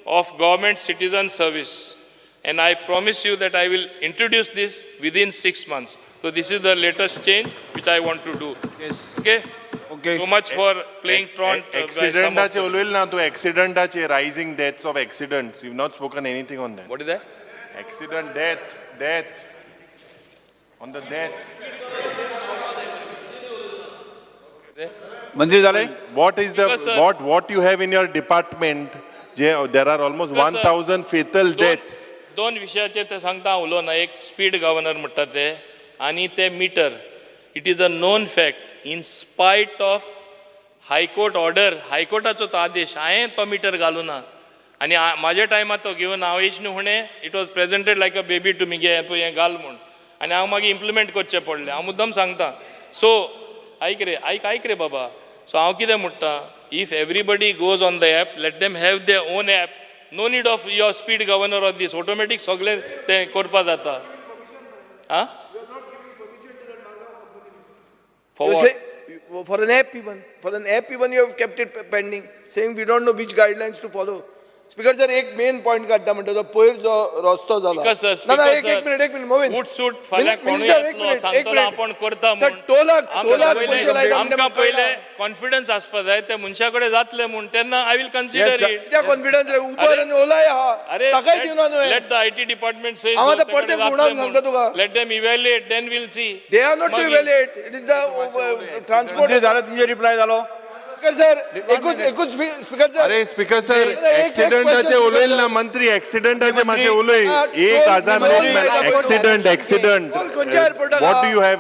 Speaker 1: of government citizen service. And I promise you that I will introduce this within 6 months. So this is the latest change which I want to do.
Speaker 4: Yes.
Speaker 1: Okay?
Speaker 4: Okay.
Speaker 1: So much for playing truant by some of
Speaker 2: एक्सिडंटाचे
Speaker 1: the-
Speaker 2: उलयल ना तूं, एक्सिडंटाचे, rising deaths of accidents, you not spoken anything on that.
Speaker 1: What is that?
Speaker 2: Accident death, death on the death.
Speaker 4: मंत्री, झाले?
Speaker 2: What is the
Speaker 1: Because, sir-
Speaker 2: what you have in your department J there are almost
Speaker 1: Because, sir,
Speaker 2: 1000 fatal deaths?
Speaker 1: दोन विशयाचेर ते सांगता हांव उलोवना. एक speed governor म्हणटा ते आनी ते meter. It is a known fact, in spite of high court order, हायकोर्टाचो तो आदेश, हांवें तो मिटर घालूं ना. आनी म्हाज्या टायमार तो घेवन हांव येच न्हू हुणे, it was presented like a baby to me, घे पळय हें घाल म्हूण, आनी हांव मागीर इम्प्लिमेंट करचें पडलें. हांव मुद्दम सांगता. सो आयक रे, आयक आयक रे बाबा. सो हांव कितें म्हणटा, if everybody goes on the app, let them have their own app. No need of your speed governor or this. Automatic सगळें तें करपा जाता. आं. For
Speaker 5: You
Speaker 1: what?
Speaker 5: say, for an app even, for an app even you have kept it pending, saying we don't know which guidelines to follow. Speaker sir, एक main point काडटा म्हणटा तो पयर जो रस्तो जाला.
Speaker 1: Speaker sir,
Speaker 5: ना ना,
Speaker 1: speaker
Speaker 5: एक
Speaker 1: sir,
Speaker 5: एक मिनिट, एक मिनिट, मोविन.
Speaker 1: उठ सूट फाल्यां कोणूय
Speaker 5: मिनिस्टर, एक
Speaker 1: येतलो
Speaker 5: मिनिट, एक
Speaker 1: सांगतलो
Speaker 5: मिनिट.
Speaker 1: आपूण करता
Speaker 5: त्या
Speaker 1: म्हूण.
Speaker 5: टोलाक
Speaker 1: आमकां
Speaker 5: टोलाक
Speaker 1: पयलें-
Speaker 5: पयशे लायता
Speaker 1: आमकां
Speaker 5: म्हणटा
Speaker 1: पयले कॉन्फिडन्स आसपा जाय ते मनशा कडेन जातले म्हूण, तेन्ना I will consider
Speaker 4: Yes, sir.
Speaker 1: It.
Speaker 5: कित्याक कॉन्फिडन्स रे? उबर आनी ओलाय आहा,
Speaker 1: अरे,
Speaker 5: ताकाय दिवना न्हय.
Speaker 1: Let the IT department say.
Speaker 5: हांव आतां परतें गुणांक सांगता तुका.
Speaker 1: Let them evaluate, then we'll see.
Speaker 5: They are not to evaluate, it is the transport.
Speaker 4: मंत्री, झालं तुमचे? रिप्लाय झालो?
Speaker 5: स्पीकर सर, एकूच एकूच, स्पीकर सर.
Speaker 2: अरे स्पीकर सर,
Speaker 5: एक- एक
Speaker 2: एक्सिडंटाचे
Speaker 5: question,
Speaker 2: उलयल ना मंत्री, एक्सिडंटाचे मातशे उलय.
Speaker 5: हा,
Speaker 2: 1000
Speaker 5: टोल
Speaker 2: लोक
Speaker 5: खंयच्या
Speaker 2: एक्सिडंट, एक्सिडंट.
Speaker 5: टोल खंयच्या एअरपोर्टाक
Speaker 2: what
Speaker 5: आहा?
Speaker 2: Do you have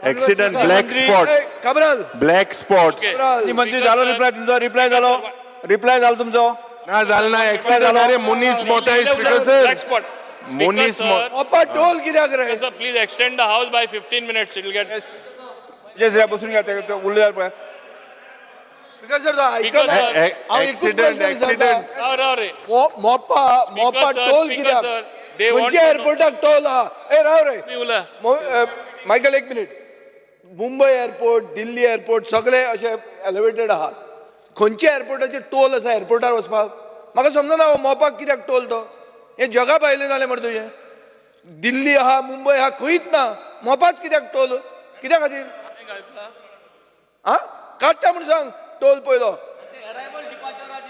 Speaker 2: accident, black
Speaker 4: मंत्री-
Speaker 2: spots,
Speaker 5: Cabral.
Speaker 2: Black spots.
Speaker 5: Cabral.
Speaker 4: मंत्री, झालो रिप्लाय तुमचो? रिप्लाय झालो? रिप्लाय झालो तुमचो?
Speaker 2: ना जाल ना एक्सिडंट. अरे मनीस मोताय स्पीकर
Speaker 1: ब्लॅक
Speaker 2: सर.
Speaker 1: स्पॉट.
Speaker 2: मनीस
Speaker 5: बाप्पा, टोल कित्याक रे?
Speaker 1: Sir, please extend the house by 15 minutes, it will get
Speaker 4: जे बसून घ्या, ते उलयल्यार पळय.
Speaker 5: स्पीकर सर, तो आयकना.
Speaker 1: Speaker sir.
Speaker 5: हांव एकूच
Speaker 2: Accident,
Speaker 5: प्रश्न विचारता.
Speaker 2: accident.
Speaker 1: राव राव रे.
Speaker 5: Mopa Mopa
Speaker 1: sir,
Speaker 5: toll
Speaker 1: speaker
Speaker 5: कित्याक?
Speaker 1: sir, they want
Speaker 5: खंयच्या
Speaker 1: to know-
Speaker 5: एअरपोर्टाक टोल आहा? ए राव रे.
Speaker 1: तुम्ही उलय.
Speaker 5: मायकल, एक मिनिट. मुंबय एअरपोर्ट, दिल्ली एअरपोर्ट सगळे अशे एलिवेटेड आहात. खंयच्या एअरपोर्टाचेर टोल आसा एअरपोर्टार वचपाक? म्हाका समजना हो मोपाक कित्याक टोल तो. हें जगा भायलें जालें मरे तुजें. दिल्ली आहा, मुंबय आहा, खंयच ना. मोपाच कित्याक टोल? कित्या खातीर? आं, काडटा म्हूण सांग टोल पयलो.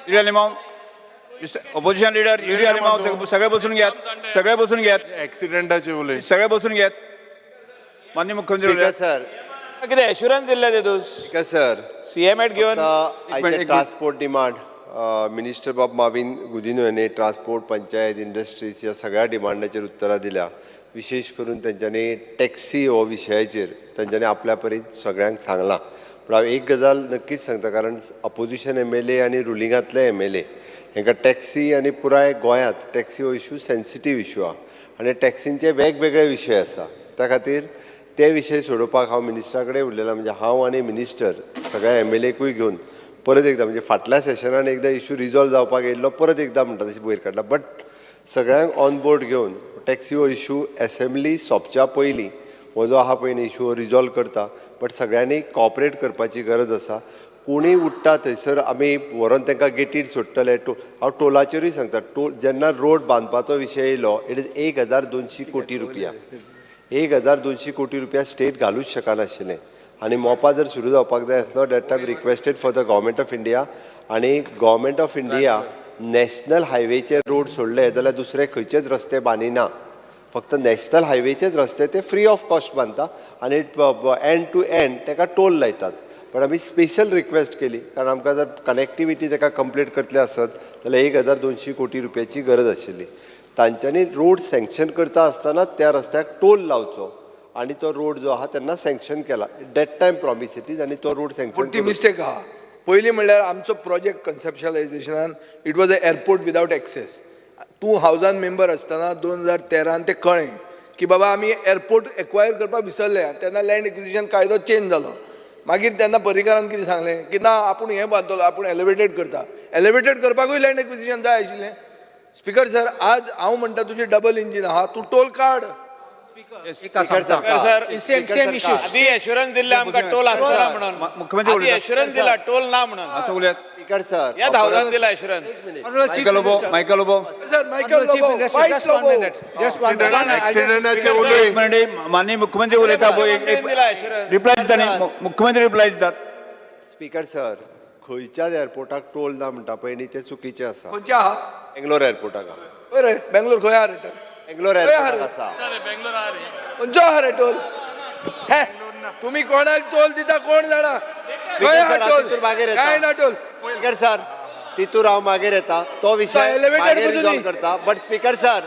Speaker 4: Yuri Alemao, opposition leader Yuri Alemao, सगळे बसून घेयात, सगळे बसून घेयात.
Speaker 2: एक्सिडेंटाचे उलय.
Speaker 4: सगळे बसून घेयात. माननीय मुख्यमंत्री
Speaker 6: स्पीकर
Speaker 4: उलयात.
Speaker 6: सर.
Speaker 8: कितें एश्युरन्स दिल्ले ते तूं
Speaker 6: स्पीकर सर,
Speaker 8: सीएमएट घेवन?
Speaker 4: एक
Speaker 6: आयचे
Speaker 4: मिनिट, एक
Speaker 6: ट्रान्सपोर्ट डिमांड मिनिस्टर बाब माविन गुदिनो हांणी ट्रान्सपोर्ट, पंचायत, इंडस्ट्रीज ह्या सगळ्या डिमांडाचेर उत्तरां दिल्या. विशेश करून तेंच्यांनी टॅक्सी हो विशयाचेर तेंच्यांनी आपल्या परीन सगळ्यांक सांगलां. पूण हांव एक गजाल नक्कीच सांगता, कारण अपोजिशन एमएलए आनी रुलिंगांतले एमएलए हांकां टॅक्सी आनी पुराय गोंयांत टॅक्सी हो इशू सेन्सिटीव इशू आहा आनी टॅक्सींचे वेगवेगळे विशय आसा. त्या खातीर ते विशय सोडोवपाक हांव मिनिस्टरा कडेन उलयलां. म्हणजे हांव आनी मिनिस्टर सगळ्या एमएलएकूय घेवन परत एकदां, म्हणजे फाटल्या सेशनान एकदां इशू रिजॉल्व जावपाक येयल्लो, परत एकदां म्हणटा तशें वयर काडला. बट सगळ्यांक ऑन बोर्ड घेवन टॅक्सी हो इशू एसेंब्ली सोंपच्या पयलीं हो जो आहा पळय न्ही इशू हो रिजॉल्व करता. बट सगळ्यांनी कॉपरेट करपाची गरज आसा. कोणूय उठ्ठा थंयसर आमी व्हरोन तांकां गेटीर सोडटले. हांव टोलाचेरूय सांगता, टोल जेन्ना रोड बांदपाचो विशय येयलो, it is 1200 कोटी रुपया. 1200 कोटी रुपया स्टेट घालूच शकनाशिल्लें आनी मोपा जर सुरू जावपाक जाय आसलो, that time requested for the government of India आनी गव्हर्मेंट ऑफ इंडिया नॅशनल हायवेचे रोड सोडले जाल्यार दुसरे खंयचेच रस्ते बांदिना. फक्त नॅशनल हायवेचेच रस्ते ते फ्री ऑफ कॉस्ट बांदता आनी एंड टू एंड ताका टोल लायतात. पण आमी स्पेशल रिक्वेस्ट केली, कारण आमकां जर कनेक्टिविटी ताका कंप्लीट करतले आसत जाल्यार 1200 कोटी रुपयाची गरज आशिल्ली. तांच्यांनी रोड सँक्शन करता आसतना त्या रस्त्याक टोल लावचो आनी तो रोड जो आहा तेन्ना सँक्शन केला. That time promise it is आनी तो रोड
Speaker 5: पूण
Speaker 6: सँक्शन
Speaker 5: ती मिस्टेक आहा. पयलीं म्हणल्यार आमचो project कन्सेप्शलायझेशनान it was a airport without access. तूं हावजान मेंबर आसतना 2013न तें कळ्ळें की बाबा आमी एअरपोर्ट एक्वायर करपाक विसरले. तेन्ना लँड एक्विजिशन कायदो चेंज जालो. मागीर तेन्ना पर्रीकारान कितें सांगलें की ना, आपूण हें बांदतलो, आपूण एलिवेटेड करता. एलिवेटेड करपाकूय लँड एक्विजिशन जाय आशिल्लें. स्पीकर सर, आज हांव म्हणटा तुजें डबल इंजीन आहा, तूं टोल काड.
Speaker 8: Sir,
Speaker 9: same same issue.
Speaker 8: आदी एश्युरन्स दिल्ले आमकां टोल आसतना म्हणून.
Speaker 4: मुख्यमंत्री
Speaker 8: आदी
Speaker 4: उलयतात.
Speaker 8: एश्युरन्स दिला टोल ना म्हणून.
Speaker 4: असं उलयात.
Speaker 6: स्पीकर सर,
Speaker 8: ह्या धांवजान दिला assurance.
Speaker 4: Michael Lobo, Michael Lobo.
Speaker 5: Sir, Michael
Speaker 9: Chief
Speaker 5: Lobo,
Speaker 9: Minister,
Speaker 5: fight
Speaker 9: just one
Speaker 5: Lobo.
Speaker 9: minute. Just one minute.
Speaker 2: एक्सिडेंटाचे उलय.
Speaker 4: एक मिनिट, माननीय मुख्यमंत्री उलयता पळय, एक एक
Speaker 8: दिला assurance.
Speaker 4: Reply दिता न्ही मुख्यमंत्री, रिप्लाय दितात.
Speaker 6: स्पीकर सर, खंयच्याच एअरपोर्टाक टोल ना म्हणटा पळय न्ही, तें चुकीचें आसा.
Speaker 5: खंयच्या आहा?
Speaker 6: बेंगलोर एअरपोर्टाक आहा.
Speaker 5: खंय रे बेंगलोर? खंय आहा रे टोल?
Speaker 6: बेंगलोर
Speaker 5: खंय आहा
Speaker 6: एअरपोर्टाक
Speaker 5: रे?
Speaker 6: आसा.
Speaker 1: बेंगलोर आहा रे.
Speaker 5: खंयचो आहा रे टोल? हे तुम्ही कोणाक टोल दिता कोण जाणा. खंय आहा
Speaker 6: सर,
Speaker 5: टोल?
Speaker 6: तितूर मागीर येता.
Speaker 5: काय ना टोल.
Speaker 6: स्पीकर सर, तितूर हांव मागीर येता, तो विशय
Speaker 5: elevated
Speaker 6: मागीर
Speaker 5: पसून
Speaker 6: रिजॉल्व
Speaker 5: न्ही.
Speaker 6: करता. But speaker sir,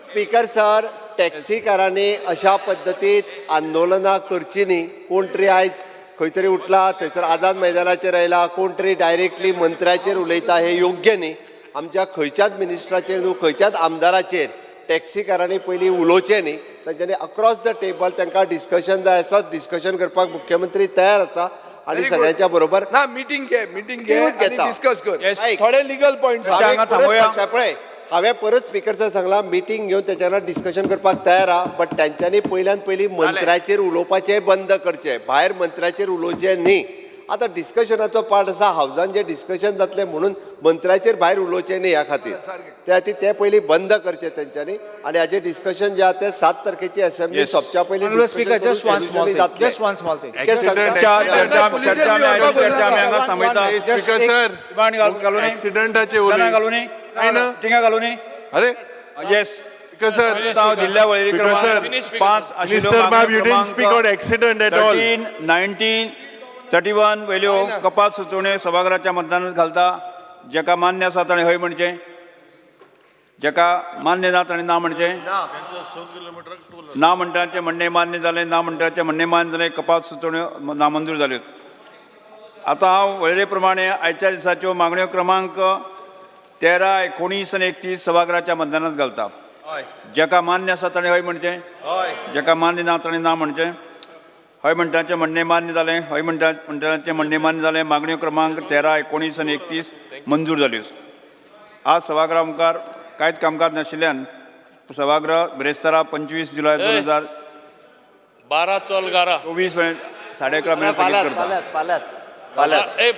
Speaker 6: speaker sir, टॅक्सीकारांनी अशा पद्दतीत आंदोलनां करची न्ही. कोण तरी आयज खंय तरी उठला, थंयसर आझाद मैदानाचेर आयला, कोण तरी डायरेक्टली मंत्र्याचेर उलयता, हें योग्य न्ही. आमच्या खंयच्याच मिनिस्टराचेर न्हू, खंयच्याच आमदाराचेर टॅक्सीकारांनी पयलीं उलोवचें न्ही. तांच्यांनी अक्रॉस the table तांकां डिस्कशन जाय आसा, डिस्कशन करपाक मुख्यमंत्री तयार आसा आनी
Speaker 5: Very good.
Speaker 6: सगळ्यांच्या बरोबर
Speaker 5: ना, मिटींग घे, मिटींग घे
Speaker 6: मिटिंगूच
Speaker 5: आणि
Speaker 6: घेता.
Speaker 5: डिस्कस कर.
Speaker 4: Yes.
Speaker 6: ऐक.
Speaker 5: थोडे लिगल पॉइंट.
Speaker 6: हांवें
Speaker 4: हांगा
Speaker 6: परत
Speaker 4: थांबोवया.
Speaker 6: सांगता पळय, हांवें परत स्पिकर सर सांगला, मिटींग घेवन तेच्या वांगडा डिस्कशन करपाक तयार आहा. बट तांच्यांनी पयल्यान पयलीं मंत्र्याचेर उलोवपाचें बंद करचें. भायर मंत्र्याचेर उलोवचें न्ही. आतां डिस्कशनाचो पार्ट आसा, हावजान जें डिस्कशन जातलें म्हणून मंत्र्याचेर भायर उलोवचें न्ही ह्या खातीर. त्या खातीर तें पयलीं बंद करचें तेंच्यांनी आनी हाजें डिस्कशन जें आहा तें 7 तारखेची असेंब्ली
Speaker 4: Yes.
Speaker 6: सोंपच्या पयलीं
Speaker 9: Honorable Speaker,
Speaker 6: discussion
Speaker 9: just one
Speaker 6: करून
Speaker 9: small
Speaker 6: solution
Speaker 9: thing.
Speaker 6: जातलें.
Speaker 9: Just one small thing.
Speaker 6: इतकें सांगता.
Speaker 4: चर्चा चर्चा चर्चा आमी आयज चर्चा आमी हांगा थांबयता.
Speaker 9: Just
Speaker 2: speaker
Speaker 9: एक-
Speaker 2: सर,
Speaker 4: डिमांड घालू न्ही.
Speaker 2: एक्सिडेंटाचे
Speaker 4: सदना
Speaker 2: उलय.
Speaker 4: घालू न्ही.
Speaker 2: नाही ना.
Speaker 4: थिंगा घालू न्ही.
Speaker 2: अरे
Speaker 4: येस.
Speaker 2: स्पीकर सर,
Speaker 4: हांव दिल्ल्या वळेरी
Speaker 2: Speaker
Speaker 4: क्रमांक
Speaker 1: sir.
Speaker 4: 5 आशिल्ल्यो
Speaker 2: मिस्टर बाब, you
Speaker 4: मागण्यो
Speaker 2: didn't speak on
Speaker 4: क्रमांक
Speaker 2: accident at all.
Speaker 4: 13, 19, 31 वयल्यो कपात सुचोवण्यो सभाघराच्या मतदानात घालता. जेका मान्य आसा ताणें हय म्हणचें, जेका मान्य ना ताणें ना म्हणचें. ना म्हणटाचें म्हणणें मान्य जालें. ना म्हणटाचें म्हणणें मान्य जालें. कपात सुचोवण्यो नामंजूर जाल्यो. आतां हांव वळेरे प्रमाणे आयच्या दिसाच्यो मागण्यो क्रमांक 13, 19 आनी 31 सभाघराच्या मतदानात घालता.
Speaker 6: हय.
Speaker 4: जेका मान्य आसा ताणें हय म्हणचें,
Speaker 6: हय.
Speaker 4: जेका मान्य ना ताणें ना म्हणचें. हय म्हणटाचें म्हणणें मान्य जालें. हय म्हणटा म्हणटाचें म्हणणें मान्य जालें. मागण्यो क्रमांक 13, 19 आनी 31 मंजूर जाल्यो. आज सभागृहा मुखार कांयच कामकाज नाशिल्ल्यान सभागृह बिरेस्तारा 25 जुलय 2024
Speaker 1: 12 चल घरा.
Speaker 4: मेरेन 11:30 मेरेन स्थगीत करता.
Speaker 6: फाल्यांत फाल्यांत फाल्यांत.
Speaker 1: ए.